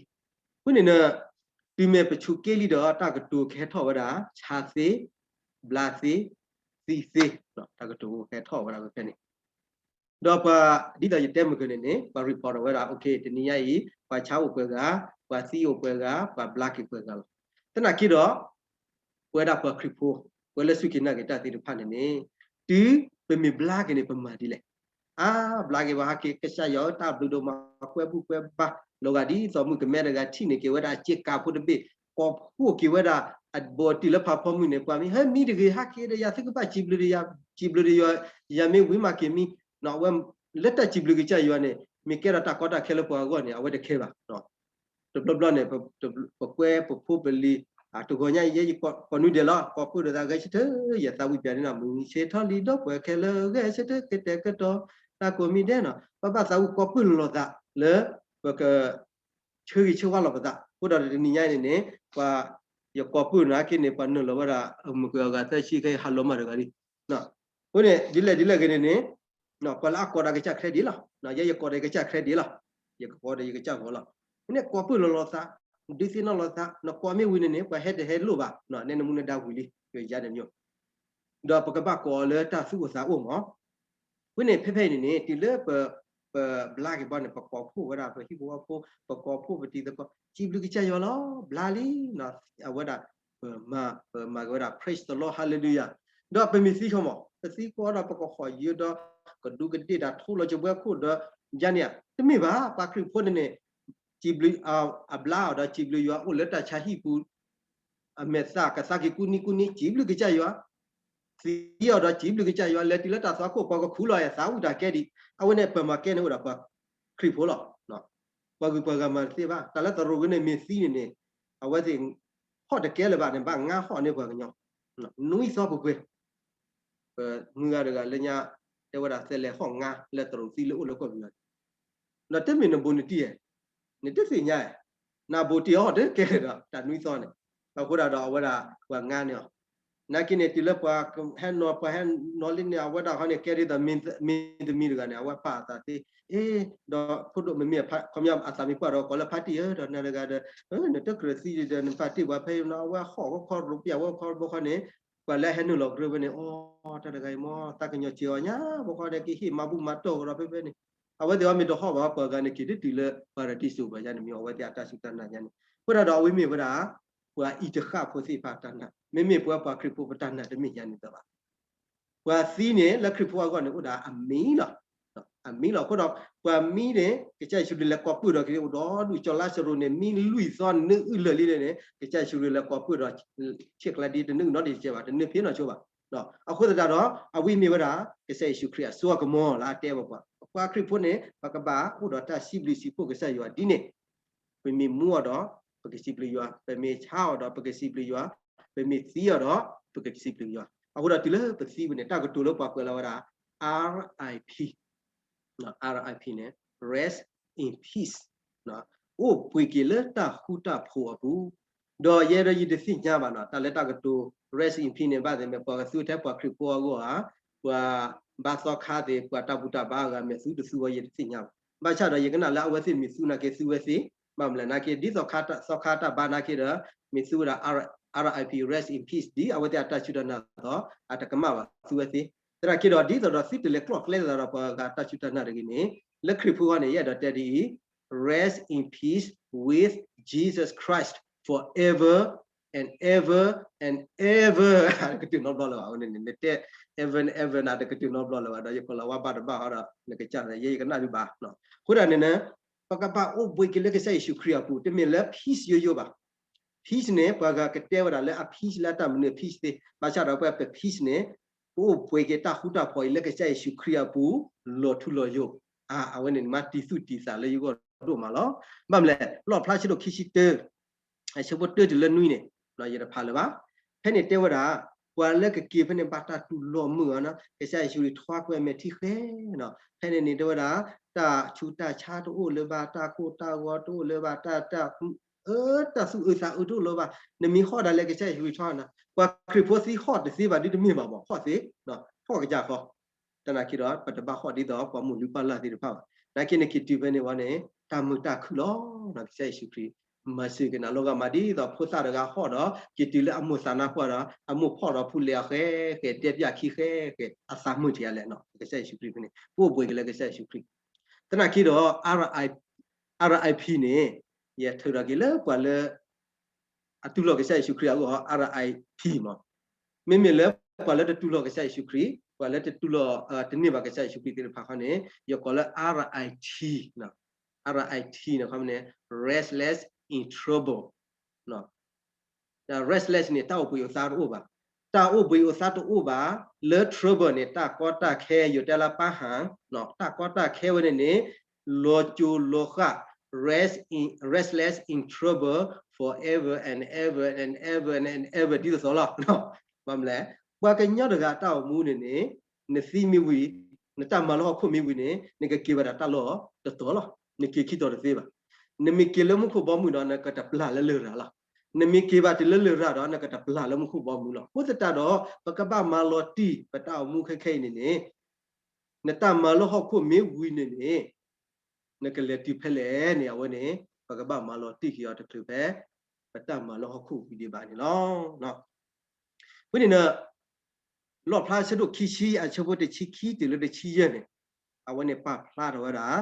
အဃိန့ၣ် တုၤမ့ၢ်ပဆူးက့လံဒီး တၢ်ကတိၤကဟဲထီၣ်ဝဲဒၣ် ဆါသ့, ဘျါသ့, သံသ့, တၢ်ကတိၤကဟဲထီၣ်ဝဲဒၣ်ဖဲန့ၣ်. ဒီးပှၤ ဒ်သိးယတဲမုၢ်ကန့ၣ်န့ၣ် ပှၤ report ဝဲဒၣ် တနံၤညါအံၤ ပှၤဆါအိၣ်ပှဲၤဂၤ, ပှၤသံအိၣ်ပှဲၤဂၤ, ပှၤဘျါက့ၤပှဲၤဂၤလီၤ. သနာ်က့ဒီး ပဝဲဒၣ်ပှၤခရံာ်ဖိ ပဝဲလၢစူၢ်က့ၤနာ်က့ၤတၢ်သ့ၣ်တဖၣ်န့ၣ်န့ၣ် တုၤပမ့ၢ်ဘျါက့ၤန့ၣ် ပမၤဒ်လဲၣ်. အါ ဘျါက့ၤပှၤဟဲက့ၤ ကစၢ်ယွၤဧၢ တၢ်ဘျုးဒိၣ်မး ကွဲဘူၣ်ကွဲဘါ, လီၤဂာ်ဒ်သိးမုၣ်ကမဲတဂၤထံၣ်န့ၢ်က့ၤဝဲဒၣ်စ့ကၤဖိတဘ့ၣ်, ကိးဖှိၣ်က့ၤဝဲဒၣ် အဘီတံၢ်လၢဖးဖီမုၢ်န့ၣ် ပှၤမ့ၢ်ဟဲမံတဂ့ၤ ဟဲက့ၤဒီးယၤ သုကဘၣ်စံးဘျုးဒီးယၤ, စံးဘျုးဒီးယၤမ့ၢ်ဝံၤမးက့ၤမံ, အဝဲ လၢတၢ်စံးဘျုးကစၢ်ယွၤန့ၣ် မ့ၢ်ကဲထီၣ်တၢ်ကီတၢ်ခဲလၢပှၤအဂီၢ်န့ၣ် အဝဲတခဲဘၣ်. တဘျီဘျီန့ၣ် ပကွဲပဖိပလံၤ တဂီၤညါအံၤ ယဲယကိးနွံဒဲးလီၤ, ကိးပၢၢ်ဒီးသးဂဲၤဆၢထၢၣ် ယသးဝံၣ်ပၠးန့ၣ် မုၢ်ဆ့ၣ်ထီၣ်လံဒီးပှၤခဲလၢာ်ဂဲၤဆၢထၢၣ် ကတဲာ်ကတီၤ တၢ်ကိးမံၤဒဲးနီၤ, ပဘၣ်သးဝံၣ်ကိးပၢၢ်လီၤသးလၢ ပက ဆၢဂ့ၤဆၢဝါလီၤပသး, အဃိဒီးတနံၤညါအံၤန့ၣ်န့ၣ် ပှၤ ယကိးပၢၢ်နာ်က့န့ၣ် ပှၤနုာ်လီၤဝဲဒၣ် မုၢ်ကွဲၤအဂၤသၢဆံခဲအံၤ ဟးလီၤမးတဂၤလံ. အဃိန့ၣ် ဒ်လဲၣ်ဒ်လဲၣ်ဂ့ၤန့ၣ်န့ၣ် ပှၤလၢအကိးတၢ်ကစၢ်ခရံာ်ဒ်လီၤ. ယဲယကိးဒီးယကစၢ်ခရံာ်ဒ်လီၤ. ယကကိးဒီးယကစၢ်ဂီၤလီၤ. အဃိန့ၣ် ကိးပၢၢ်လီၤလီၤသး, ဒုးသ့ၣ်နီၣ်လီၤသး, နကိးမ့ၢ်ဝံၤန့ၣ်န့ၣ် ပှၤဟဲတဟဲလိၣ်ဘၣ်, နဲနမူနဒါဝံၤလံ ယယါန့ၣ်မ့ၢ် ဒီးပကဘၣ်ကိးအီၤလၢတၢ်သူၣ်အိၣ်သးအိၣ်မး. အဃိန့ၣ် ဖဲဖဲအံၤန့ၣ်န့ၣ် တုၤလၢပ ပဘျါက့ၤဘၣ်န့ၣ် ပကိးဖှိၣ်ဝဲဒၣ် ပဟံၣ်ဖိဃီဖိ, ပကိးဖှိၣ်ပတံၤသကိး, စံးဘျုးကစၢ်ယွၤလီၤ, ဘျါလံ, အဝဲဒၣ် ပမၤ ပမၤက့ၤဝဲဒၣ် praise the Lord, hallelujah. ဒီးပမ့ၢ်သံခီမး ပသံကွၢ်ဒီးပကဟီၣ်ယၢၤဒီး ကဒူးကဒ့ၣ်တၢ်ထိလီၤကဘှဲခိၣ်ဒီး ယါန့ၣ်ဧါ, တမ့ၢ်ဘၣ်, ပှၤခရံာ်ဖိန့ၣ်န့ၣ် စံးဘျုး အဘျါအီၤဒီးစံးဘျုးယွၤအိၣ်လၢတၢ်ဆါဟံၣ်ပူၤ အမဲာ်သၣ်ကသါက့ၤကူနံကူနံ စံးဘျုးကစၢ်ယွၤ, သံအီၤဒီးစံးဘျုးကစၢ်ယွၤ, လဲၤတုၤလၢတၢ်သွၣ်ခိၣ် ပှၤကခူၣ်လီၤယသးဝံၣ်တၢ်ကဲဒံး, အဝဲန့ၣ်ပမၤကဲန့ၣ်အိၣ်ဒီးပှၤခရံာ်ဖိလီၤ. ပှၤဂုၤပှၤဂၤမၤတသ့ဘၣ်, တၢ်လၢသရိာ်က့ၤန့ၣ်မ့ၢ်သံန့ၣ်န့ၣ် အဝဲသ့ၣ် ဟီၣ်တကဲလၢၤဘၣ်န့ၣ် ဘၣ်ငါဟီၣ်န့ၢ်ပှၤကညီ နွံသီပှဲၤပှဲၤ ပမုၢ်ဂၤတဂၤလၢညါ တဲဝဲဒၣ် သဲလဲၤဟီၣ်ငါလၢသရိာ်သံလၢအိၣ်လၢကီၢ်ပယီၤန့ၣ်, ဒီးတမ့ၢ်နဘူးနတံၢ်ဧါ, နတသ့ၣ်ညါဧါ, နဘူးတံၢ်အီၣ်တကဲလၢၤဒီး တၢ်နွံသီန့ၣ်, အဃိဒၣ်ဒီးအဝဲဒၣ်ပှၤငါန့ၢ်အီၤ, နာ်က့န့ၣ် တုၤလၢပှၤဟဲနီၤ ပှၤဟဲနီၤလံန့ၣ် အဝဲဒၣ်ခီန့ၣ် ကဲဒ်သိးမ့ၢ်သမံၤတဂၤန့ၣ် အဝဲပာ်အသးသ့, အ့ ဒီးဖိဒိၣ်မ့မ့ၢ် ခီပညီအသးမ့ၢ်ပှၢ်ဒီး ကိးလၢဖါတံၢ်ဧၢ ဒီးနၤတဂၤဒီး နတကြၢးသံဒီး နဖါတံၢ်ပှၤဖဲအံၤနီၤ အဝဲဟီၣ်ဝဲခီရိပျၢ်ဝဲခီဘီခီန့ၣ်, ပှၤလၢဟဲနုာ်လီၤကရၢဝဲန့ၣ် အိ တၢ်တဂၤအံၤမ့ၢ် သးကညီၤစၢၤအီၤညါ ဘီခီန့ၣ် ကဟ့ၣ်မၤဘူၣ်မၤတီၢ်ကဒီးဖဲဖဲန့ၣ်, အဝဲသ့ၣ်အီၤမ့ၢ်တဟီၣ်ဘၣ် ပှၤဂၤန့ၣ်က့ၤတတုၤလၢပၤရဒံစူးဘၣ်ယါန့ၣ်မ့ၢ် အဝဲသ့ၣ်အတၢ်စူၢ်တၢ်နာ်ယါန့ၣ်, အဃိဒၣ်ဒီးအဝဲမ့ၢ်ဝဲဒၣ် ပှၤအံၤတဃၣ်ဖိသ့ၣ်တဖၣ်တၢ်နာ်, မ့မ့ၢ်ပဝဲပှၤခရံာ်ဖိပတၢ်နာ်တမ့ၢ်ယါန့ၣ်သ့ဘၣ်. ပှၤသံန့ၣ် လၢခရံာ်ဖိအဂီၢ်န့ၣ် အိၣ်ဒၣ်အမံၤလီၤ. အမံၤလီၤ. အဃိဒီး ပှၤမံန့ၣ် ကစၢ်ယ့ၣ်ၡူးခရံာ်လဲၤကိးပၢၢ်ဒီးက့ၤအိၣ်ဒီးဒူၣ်ကၠီလါစရူးန့ၣ် မံလွံၢ်သီနၢအုၣ်လၢာ်လံန့ၣ် ကစၢ်ယ့ၣ်ၡူးခရံာ်လဲၤကိးပၢၢ်ဒီး ဆံးကျါဒ်တနုာ်နီတစဲးဘၣ် တနုာ်ဖံးနီၢ်ဆိဘၣ်. အဃိသတးဒီး အဝဲမ့ၢ်ဝဲဒၣ် ကစၢ်ယ့ၣ်ၡူးခရံာ်အစိအကမီၤလၢအတဲဘၣ်ပှၤ ပှၤခရံာ်ဖိန့ၣ် ပကဘၣ်အိၣ်ဒီးတၢ်စံးဘျုးစံးဖှိၣ်ကစၢ်ယွၤဒ်န့ၣ် ပမ့ၢ်မူအီၤဒီး ပကစံးဘျုးယွၤ, ပမ့ၢ်ဆါအီၤဒီး ပကစံးဘျုးယွၤ, ပမ့ၢ်သံအီၤဒီး ပကစံးဘျုးယွၤ. အဃိဒီးတုၤလၢပသံဝဲန့ၣ် တၢ်ကတိၤလၢပှၤကွဲးလီၤဝဲဒၣ် R I P, R I P န့ၣ် rest in peace, အိၣ်ဘှံးက့ၤလၢတၢ်ဃူတၢ်ဖိးအပူၤ, ဒီးယဲဒီးယတသ့ၣ်ညါဘၣ်နီၤ တၢ်လၢတၢ်ကတိၤ rest in peace န့ၣ် ဘၣ်သ့ၣ်မ့ၢ်ပှၤကသူထဲပှၤခရံာ်ဖိအဂီၢ်ဧါ, ပှၤဘါသီခါသ့ၣ် ပှၤတၢ်ဘူၣ်တၢ်ဘါအဂၤ မ့ၢ်သူတသူဝဲ ယတသ့ၣ်ညါဘၣ်. ဘၣ်ဆၣ်ဒီးယကနၣ်လၢအဝဲသ့ၣ်မ့ၢ်သူနာ်က့ သူဝဲသ့, ဘၣ်မနုၤလဲၣ်နာ်က့ ဒ်သိးသီခါတၢ်ဘါနာ်က့ဒီး မ့ၢ်သူဝဲဒၣ် R I P, rest in peace ဒ်အဝဲသ့ၣ်အတၢ်စူၢ်တၢ်နာ်အသိး အတကမၣ်ဘၣ် သူဝဲသ့. သနာ်က့ဒီး ဒ်သိးဒီးသုတလဲၤကျီၣ်ကျဲသးဒီးပှၤဂၤတၢ်စူၢ်တၢ်နာ်တဂ့ၤန့ၣ် လၢခရံာ်ဖိအဂီၢ်န့ၣ် ယအဲၣ်ဒိးတဲဒ်အံၤ, rest in peace with Jesus Christ forever and ever and ever တကတုၤနီတဘျီလၢၤဘၣ်. အဝဲန့ၣ် နတဲ ever and ever န့ၣ် တကတုၤနီတဘျီလၢၤဘၣ် ဒီးယကိးလီၤဝဲဘၣ်တဘၣ်ဃီဒီး နကစၢ်န့ၣ် ယဲယကနၣ်ဒုးဘၣ်. အဃိဒၣ်န့ၣ် ပကဘၣ်အိၣ်ဘှံးက့ၤလၢကစၢ်ယ့ၣ်ၡူးခရံာ်အပူၤ တမ့ၢ်လၢ peace ယိယိဘၣ်. peace န့ၣ် ပှၤဂၤကတဲဝဲဒၣ်လၢအ peace လၢအတၢ်မနုၤ peace သ့, ဘၣ်ဆၣ်ဒီးပ peace န့ၣ် ပအိၣ်ဘှံးက့ၤတၢ်ဃူတၢ်ဖိးအံၤလၢကစၢ်ယ့ၣ်ၡူးခရံာ်အပူၤ လီၤထူလီၤယိာ်. အဝဲန့ၣ်မ့ၢ်တံၤသူၣ်တံၤသးလၢယဂီၢ်ဒိၣ်မးလီၤ. ဘၣ်မနုၤလဲၣ် လီၣ်ဖျါဆၢဒိၣ်ခံဆံတၢ အဆၢဖိတၢတုၤလၢနွံန့ၣ် ယတဖးလၢၤဘၣ်. ဖဲန့ၣ်တဲဝဲဒၣ် ပှၤလၢကက့ၤဖဲန့ၣ် ဘၣ်တၢ်တူၢ်လိာ်မုာ်အီၤနီၤ ကစၢ်ယ့ၣ်ၡူးခရံာ်ထွါကွံာ်အမဲာ်ထံဃဲနီၤ ဖဲန့ၣ်န့ၣ်တဲဝဲဒၣ် တၢ်ဆူးတၢ်ဆါတအိၣ်လၢၤဘၣ် တၢ်ကိၢ်တၢ်ဂီၤတအိၣ်လၢၤဘၣ် တၢ် တၢ် အၢ တၢ်သူၣ်အုးသးအုးတအိၣ်လၢၤဘၣ်. နမ့ၢ်ဟီၣ်ဒၣ်လဲာ်ကစၢ်ယ့ၣ်ၡူးခရံာ်ထွါနီၤ ပှၤခရံာ်ဖိသံဟီၣ်တသ့ဘၣ်ဒ်တမ့ၢ်ဘၣ်မး ဟီၣ်သ့ ဟီၣ်ကစၢ်ဃီ သနာ်က့ဒီး ပတဘၣ်ဟီၣ်ဒ်သိးပှၤမိၢ်လုၢ်ပၢ်လၢ်သ့ၣ်တဖၣ်ဘၣ်. နာ်က့န့ၣ်က့ၤတုၤဖဲန့ၣ်ဝဲန့ၣ် တၢ်မုာ်တၢ်ခုၣ်လီၤ. ကစၢ်ယ့ၣ်ၡူးခရံာ် မၤစၢၤက့ၤနၤလီၤဂာ်မးဒ်သိးဖိသၣ်တဂၤဟီၣ်ဒီး က့ၤတုၤလၢအမိၢ်သးနါပှၢ်ဒီး အမိၢ်ဖီၣ်ဒီးဖူလဲၤအီၤဃဲဃဲ တဲပၠးခံဃဲဃဲ အသးမုာ်ထံးအါလဲၣ်နီၤ ကစၢ်ယ့ၣ်ၡူးခရံာ်ဖဲန့ၣ် ပအိၣ်ဘှံးက့ၤလၢကစၢ်ယ့ၣ်ၡူးခရံာ် သနာ်က့ဒီး R I P န့ၣ် ယထုးထီၣ်က့ၤလၢပှၤလၢ အတူၢ်လိာ်ကစၢ်ယ့ၣ်ၡူးခရံာ်အဂီၢ် R I P မး, မ့မ့ၢ်လၢပှၤလၢတတူၢ်လိာ်ကစၢ်ယ့ၣ်ၡူးခရံာ် ပှၤလၢတတူၢ်လိာ် တန့ၢ်ဘၣ်ကစၢ်ယ့ၣ်ၡူးခရံာ်သ့ၣ်တဖၣ်ခီန့ၣ် ယကိးလၢ R I T, R I T န့ၣ်ခီန့ၣ် restless in trouble, restless န့ၣ် တၢ်အိၣ်ဘှံးအိၣ်သါတအိၣ်ဘၣ်, တၢ်အိၣ်ဘှံးအိၣ်သါတအိၣ်ဘၣ်, လၢ trouble န့ၣ် တၢ်ကီတၢ်ခဲ ယိၤတဲလၢပၢ်ဟၣ်, တၢ်ကီတၢ်ခဲဝဲန့ၣ်န့ၣ် လီၤစိၤလီၤဃၣ် rest in, restless in trouble forever and ever and ever and ever ဒ်သိးသိးလီၤ. ဘၣ်မနုၤလဲၣ်, ပှၤကညီတဂၤတၢ်အိၣ်မူန့ၣ်န့ၣ် နသံမ့ၢ်ဝံၤ, နတၢ်မၤလၢဟီၣ်ခိၣ်မ့ၢ်ဝံၤန့ၣ် နကက့ၤဝဲဒၣ်တၢ်လီၢ်တတီၤလီၤ. နက့ၤခံတီၤတသ့ဘၣ်. နမ့ၢ်က့ၤလၢမူခိၣ်ဘီမုၢ်ဒီး နကတပျၢ်လၢလရာ်လီၤ. နမ့ၢ်က့ၤဘၣ်တုၤလၢလရာ်ဒီး နကတပျၢ်လၢမူခိၣ်ဘီမုၢ်လီၤ. အဃိသတးဒီး ပကဘၣ်မၤလီၤတံၢ်ပတၢ်အိၣ်မူခဲခဲအံၤန့ၣ်န့ၣ် နတၢ်မၤလၢဟီၣ်ခိၣ်မ့ၢ်ဝံၤန့ၣ်န့ၣ် နကလဲၤတုၤဖဲလဲၣ်န့ၣ် အဝဲန့ၣ် ပကဘၣ်မၤလီၤတံၢ်က့ၤအီၤတချုးဖဲ ပတၢ်မၤလၢဟီၣ်ခိၣ်ဝံၤဒံးဘၣ်န့ၣ်လီၤ. ဝဲန့ၣ် လီၣ်ဖျါဆၢဒိၣ်ခံဆံ အဆၢဖိတဆံခံတုၤလၢတဆံယဲၢ်န့ၣ် အဝဲန့ၣ်ပာ်ဖျါထီၣ်ဝဲဒၣ်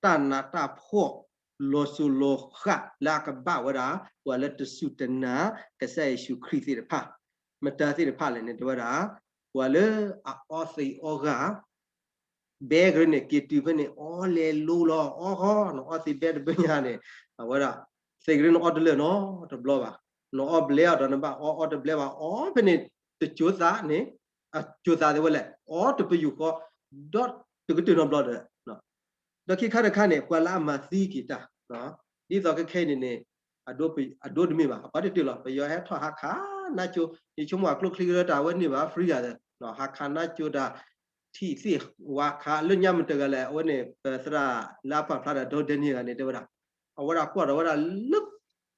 တၢ်နးတၢ်ဖှီၣ် လီၤစိၤလီၤဃာ်လၢအကဘၣ်ဝဲဒၣ် ပှၤလၢတစူၢ်တနာ် ကစၢ်ယ့ၣ်ၡူးခရံာ်သ့ၣ်တဖၣ်, မတၤသ့ၣ်တဖၣ်လဲၣ်န့ၣ် တဲဝဲဒၣ် ပှၤလၢအအီသံးအီဂၤ ဘဲကရၢန့ၣ် က့ၤတုၤဖဲန့ၣ် အီလဲၤလိၤလီၤ အီဃီ နအီသံးဘဲတဘ့ၣ်ညါန့ၣ် အဝဲဒၣ် သံးကရၢနအီတလၢာ်နီတဘျီဘၣ်, နအီဘျဲအီၤဒီးနဘၣ်အီအီတဘျဲဘၣ် အီဖဲန့ၣ် တကၠိသးန့ၣ် အကၠိသးသ့ဝဲလဲၣ် အီတပယူာ်ဃီ ဒီးတကတၢၢ်နီတဘျီဒီး ဒီးခံခါတခါန့ၣ် ပှၤလၢအမၤသံက့ၤတၢ် ဒ်သိးခဲခဲအံၤန့ၣ်န့ၣ် အဒိတမ့ၢ်ဘၣ် အပှၤတတုၤလီၤ ပယီၤဟဲထီၣ်ဟးခးနါကၠိ ယဆိကမိၣ်အကျိချံကရၢတၢ်အဝဲန့ၢ်ဘၣ် free ဂၤဒီး ဟးခးနါကၠိတၢ် ထံၣ်သ့ၣ်ဝါခး လၢညါမတၤတဂၤလဲၣ် အဝဲန့ၣ် ပသရၣ်လၢအပာ်ဖျါဒီး ဒီဒဲန့ၣ်ဂၤန့ၣ် တဲဝဲဒၣ် အဝဲဒၣ်ကွၢ်ဒီးဝဲဒၣ်လၢ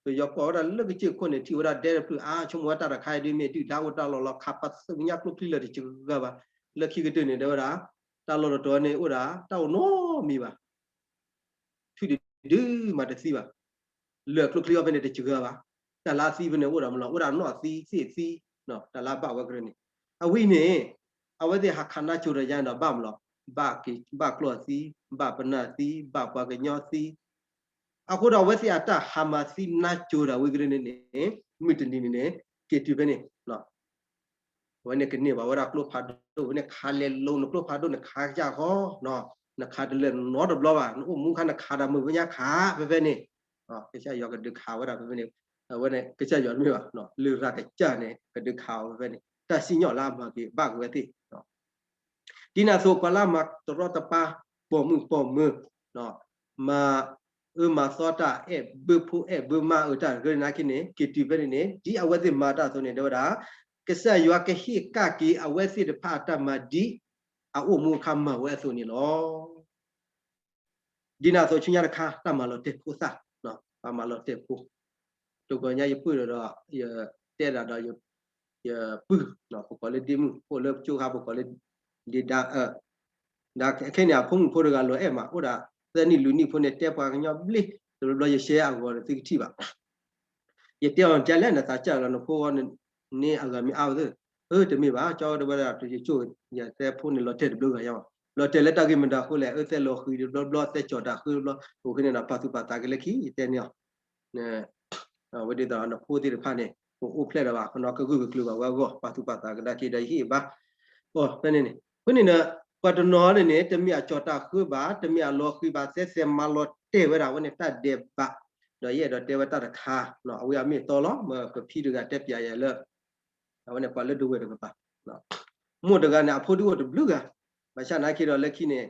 ပယီၤကွၢ်ဝဲဒၣ်လၢကစၢၢ်ခိၣ်န့ၣ် ထံၣ်ဝဲဒၣ်ဒဲတဖျၢၣ်အါ ဆိကမိၣ်ဝဲတၢ်တခါအံၤဒ်မ့ၢ်ဒုၣ်ဒါအိၣ်တၢ်လီၢ်လီၤ ခးပာ်သးညါကျိချံလၢာ်တစှၤဘၣ် လၢခံကတၢၢ်န့ၣ် တဲဝဲဒၣ် တၢ်လီၢ်တတီၤန့ၣ်အိၣ်ဒၣ် တၢ်အိၣ်နီတမံၤဘၣ် ထုးဒုးမၤတသံဘၣ် လၢာ်ကျိချံအီၤဖဲန့ၣ်တစှၤဘၣ် တၢ်လၢအသံဖဲန့ၣ်အိၣ်ဒၣ်မးလီၤ အိၣ်ဒၣ်နီၣ်သံသ့ၣ်သံ တၢ်လၢအဘၣ်ဝဲကရၢန့ၣ် အဝဲအံၤန့ၣ် အဝဲသ့ၣ်ဟးခးနါကၠိတယါန့ၣ်ဒီးဘၣ်မးလီၤ ဘၣ်ကျိၣ်သံ ဘၣ်ပနၢ်သံ ဘၣ်ပှၤကညီသံ အဃိဒီးအဝဲသ့ၣ်အတၢ်ဟးမၤသံနါကၠိတၢ်ဝဲကရၢန့ၣ်န့ၣ် မုၢ်တနံၤန့ၣ်န့ၣ် က့ၤတုၤဖဲန့ၣ် အဝဲန့ၣ်ကန့ၢ်ဘၣ်ဝဲဒၣ်ကျိဖးဒိၣ်ဖဲန့ၣ် ခးလဲၤလိၤနကျိဖးဒိၣ်န့ၣ် ခးကစၢ်ဃီ နခးတလၢာ်နီတဘျီဘၣ် နအိၣ်မူခါနခးတၢ်မုၢ်ဖဲညါခးဖဲဖဲန့ၣ် ကစၢ်ယွၤကဒုးခးဝဲဒၣ်ဖဲဖဲန့ၣ် အဝဲန့ၣ် ကစၢ်ယွၤတမ့ၢ်ဘၣ် လရာ်ကစၢ်န့ၣ် ကဒုးခးအီၤဖဲဖဲန့ၣ် တၢ်စံၣ်ညီၣ်လၢအမၤက့ၤဘၣ်က့ၤဝဲသ့ၣ် ဒ်န့ၣ်အသိး ပှၤလၢအမၤတရီတပါ ပိာ်မုၣ်ပိာ်မၢၤ မၤအၢမၤသီတၢ်အဲၣ်ဘၢဖိအဲၣ်ဘၢမါအၢတၢ်တဂ့ၤနာ်က့န့ၣ် က့ၤတုၤဖဲန့ၣ်န့ၣ် ဒ်အဝဲသ့ၣ်မၤတၢ်အသိးန့ၣ် တဲဝဲဒၣ် ကစၢ်ယွၤကဟ့ၣ်ကဒါက့ၤအဝဲသ့ၣ်တဖၣ်အတၢ်မၤဒ်အအိၣ်မူအခါမၤဝဲအသိးန့ၣ်လီၤ. ဒ်န့ၣ်အသိးဆူညါတခါ တၢ်မၤလီၤတဲာ်ဖိသၣ်, ပှၤမၤလီၤတဲာ်ဖိ, တကီၢ်ညါယပုၢ်ဒီး ယတဲဒၣ်ဒီး ယပုၢ်, ပကိးလၢဒ့မုၣ်, အိၣ်လၢကၠိခါ ပကိးလၢဒ့ဒါ, ဒီးခဲအံၤန့ၣ် အဖိမုၣ်ဖိတဂၤလီၤအဲၣ်မး အိၣ်ဒၣ်သၢနံၣ်လွံၢ်နံၣ်ဖိန့ၣ် တဲပှၤကညီဘျ့, တဘျီဘျီယshareအဂီၤန့ၣ်သုကထံၣ်ဘၣ် ယတဲအီၤ ကလဲၣ်နသးစၢ်လီၤ နဖိဂီၢ်န့ၣ်အဂၤမ့ၢ်အါဝဲသ့ၣ်, အၢ တမ့ၢ်ဘၣ် ကၠီဝဲတဝဲဒၣ် ယကၠိ ယတဲဖိန့ၣ် လီၤတဲာ်တဘျုးဂၤယါဘၣ်, လီၤတဲာ်လၢတၢ်ဂ့ၢ်မတၤအဃိလဲၣ်, အၢ သဲလီၤဃံၤတဘျီဘျီ သဲကၠီၤတၢ်ဃုတဘျီ, အိၣ်ဃိန့ၣ်ဒီး ပာ်သူၣ်ပာ်သးက့ၤလၢခံ ယတဲန့ၢ်အီၤ ဝဲဒ်သိးနဖိသ့ၣ်တဖၣ်န့ၣ် ကအိၣ်ဖျဲၣ်ဒီးဘၣ် ကနီကဂုာ်ကကျုၤဘၣ်ဝဲအဂီၢ် ပာ်သူၣ်ပာ်သးကဒါက့ၤဒီးယဟ့ၣ်ဘါ, အဃိန့ၣ်န့ၣ် အဃိန့ၣ်ဒီး ပှၤတနီၤန့ၣ်န့ၣ် တမ့ၢ်အကၠီၤတၢ်ဃုဘၣ် တမ့ၢ်အလီၤဃံၤဘၣ် သဲသဲမၤလီၤတဲာ်ဝဲဒၣ် အဝဲန့ၣ်တၢ်ဒဲးဘး, ဒီးယအဲၣ်ဒိးတဲဝဲတၢ်တခါ, အဝဲအမ့ၢ်အတီလီၤ မ့ၢ်ပဖံတဂၤတဲပျးယၤလၢ အဝဲန့ၣ်ပှၤလၢဒဝဲၢ်တကပၤ မိၢ်တဂၤန့ၣ် အဖိဒုအိၣ်တဘျုးဂၤ, ဘၣ်ဆၣ်နာ်က့ဒီးလၢခံန့ၣ်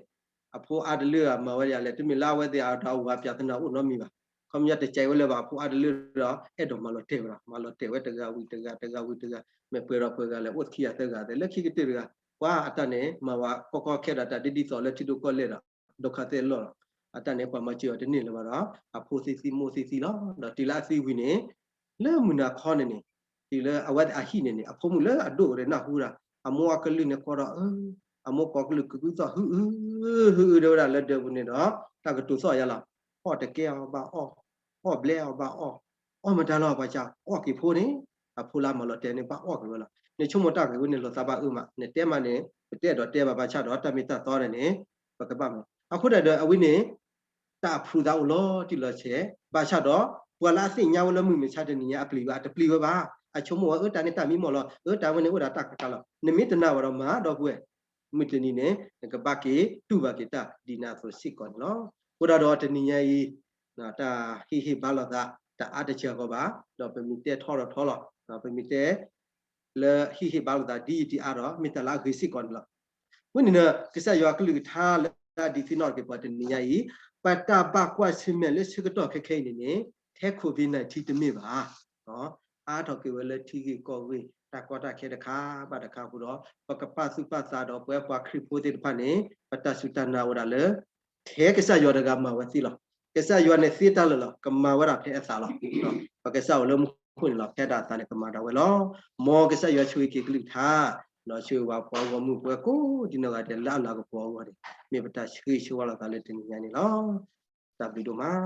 အဖိအါတလၢအမၤဝဲဒ်လဲၣ် တမ့ၢ်လၢအဝဲသ့ၣ်အတၢ်ဝၤပျးသနာ်အိၣ်နီတမံၤဘၣ်, ခီပညီတကဲဝဲလၢၤဘၣ် အဖိအါတလၢဒီး အဲၣ်ဒိးမၤလီၤတဲာ်ဝဲဒၣ် မၤလီၤတဲာ်ဝဲတဂၤဝံၤတဂၤ တဂၤဝံၤတဂၤ, မ့ၢ်ပှဲၤဒီးပှဲၤဂၤလဲၣ် အိၣ်တခံဂၤသၢဂၤသဲ လၢခံကတၢၢ်တဂၤ, ပှၤအတၢ်န့ၣ် မၤဝဲကီကီခဲဒီးတၢ်ဒ်ဒ်သိးလၢထံဒိၣ်ကီၢ်လဲၢ်ဒီး ဒိခါသဲလီၢ်လီၤ, အတၢ်န့ၣ် ပှၤမၤစၢၤအီၤတန့ၢ်လၢၤဘၣ်ဒီး အဖိသံသံမိၢ်သံသံလီၤ, ဒီးတုၤလၢအသံဝံၤန့ၣ် လၢမုၢ်နၤခီန့ၣ်န့ၣ် တုၤလၢအဝဲအဟံၣ်န့ၣ်န့ၣ် အဖိမုၣ်လၢအဒိၣ်ကရၢနၢ်ဟူဒၣ် အမိၢ်အကလုၢ်န့ၣ်ကိးဒီး အမိၢ်ကိးကလုၢ်ကကုသီၣ် ဟုအု ဟုအု တဲဝဲဒၣ်လၢဒၢးပူၤန့ၣ်ဒီး တၢ်ကတိၤသီၣ်ယါလီၤ, အီၣ်တကဲအီၤဘၣ်အီၣ်, အီၣ်ဘျဲအီၤဘၣ်အီၣ်, အီၣ်မတၤလီၤ ပှၤစၢ်အီၣ်က့ၤဖိန့ၣ်, အဖိလၢအမၤလီၤတဲာ်န့ၣ် ဘၣ်အီၣ်က့ၤဝဲလီၤ, နဆိကမိၣ်တၢ်ဂ့ၢ်ဝဲန့ၣ် လီၤသးဘၣ်အၢမး နတဲမးန့ၣ် ပတအဲၣ်ဒိးတဲဘၣ်ဘၣ်ဆၣ်ဒီး တၢ်မ့ၢ်တၢ်တီန့ၣ်န့ၣ် ပကဘၣ်မၤ အဃိဒၣ်ဒီးအဝဲန့ၣ် တၢ်အဖျူသးအိၣ်လီၤတံၢ်လီၤဆဲး, ဘၣ်ဆၣ်ဒီး ပှၤလၢအသ့ၣ်ညါဝဲလၢမုၢ်မဆါတနံၤညါအပျံၤဝဲ အတပျံၤဝဲဘၣ်, အဆိကမိၣ်ဝဲ အၢ တၢ်န့ၣ်တၢ်မံမီၢ်လီၤ, အၢ တၢ်ဝဲန့ၣ်အိၣ်ဒီးတၢ်ကကါလီၤ, နမ့ၢ်တနာ်ဘၣ်ဒီးမၤဒီပုၢ်ဝဲၢ်, မုၢ်တနံၤန့ၣ် နကဘၣ်က့ၤတူၢ်ဘၣ်က့ၤတၢ်ဒ်န့ၣ်အသိးစ့ၢ်ကီးန့ၣ်လီၤ. အဃိဒၣ်ဒီးတနံၤညါအံၤ တၢ်ဟ့ၣ်ဟ့ၣ်ဘါလိာ်သး တအါတစှၤဃီဘၣ်, ဒီးပမ့ၢ်တဲထီဒီးထီလီၤ, ပမ့ၢ်တဲ လၢဟ့ၣ်ဟ့ၣ်ဘါလိာ်သးဒ်ယံာ်ဒ်အါဒီး မ့ၢ်တၢ်လၢအဂ့ၤစ့ၢ်ကီးန့ၣ်လီၤ. ဝဲန့ၣ်ဒီး ကစၢ်ယွၤကလုၢ်ကထါလၢဒ်သ့ၣ်နီၣ်တက့ၢ်ပှၤတနံၤညါအံၤ, ပတၢ်ဘၣ်ကွၢ်ဆၢၣ်မဲာ်လၢဆၢကတီၢ်ခဲခဲအံၤန့ၣ်န့ၣ် ထဲ COVID nineteen တမ့ၢ်ဘၣ်, အါထီၣ်က့ၤဝဲလၢထံဂ့ၢ်ကီၢ်ဂ့ၢ် တၢ်ကီတၢ်ခဲတခါဘၣ်တခါအဃိဒီး ပကပာ်သူၣ်ပာ်သးဒီးပဝဲပှၤခရံာ်ဖိသ့ၣ်တဖၣ်န့ၣ် ပတၢ်စူၢ်တၢ်နာ်အိၣ်ဒၣ်လၢ ထဲကစၢ်ယွၤတဂၤမၤဝဲသ့လီၤ. ကစၢ်ယွၤန့ၣ်သ့တၢ်လၢာ်လီၤ, ကမၤဝဲဒၣ်ဖဲအသးလီၤ. ပကစၢ်အိၣ်လၢ အဃိန့ၣ်လီၤ ဖဲဒၣ်သးန့ၣ်ကမၤဒၣ်ဝဲလီၤ. မ်ကစၢ်ယွၤဆိၣ်ဂ့ၤက့ၤကလုၢ်ကထါ, ဒီးဆိၣ်ဂ့ၤဝဲပှၤဂီၢ်မုၢ်ပှၤကိးဒ်နီၢ်ဂၤဒဲးလၢအလၤကပီၤအဂီၢ်န့ၣ်, မ့ၢ်ပတၢ်ဆၢဂ့ၤဆၢဝါလိာ်သးလၢတနံၤညါန့ၣ်လီၤ. တၢ်ဘျုးဒိၣ်မး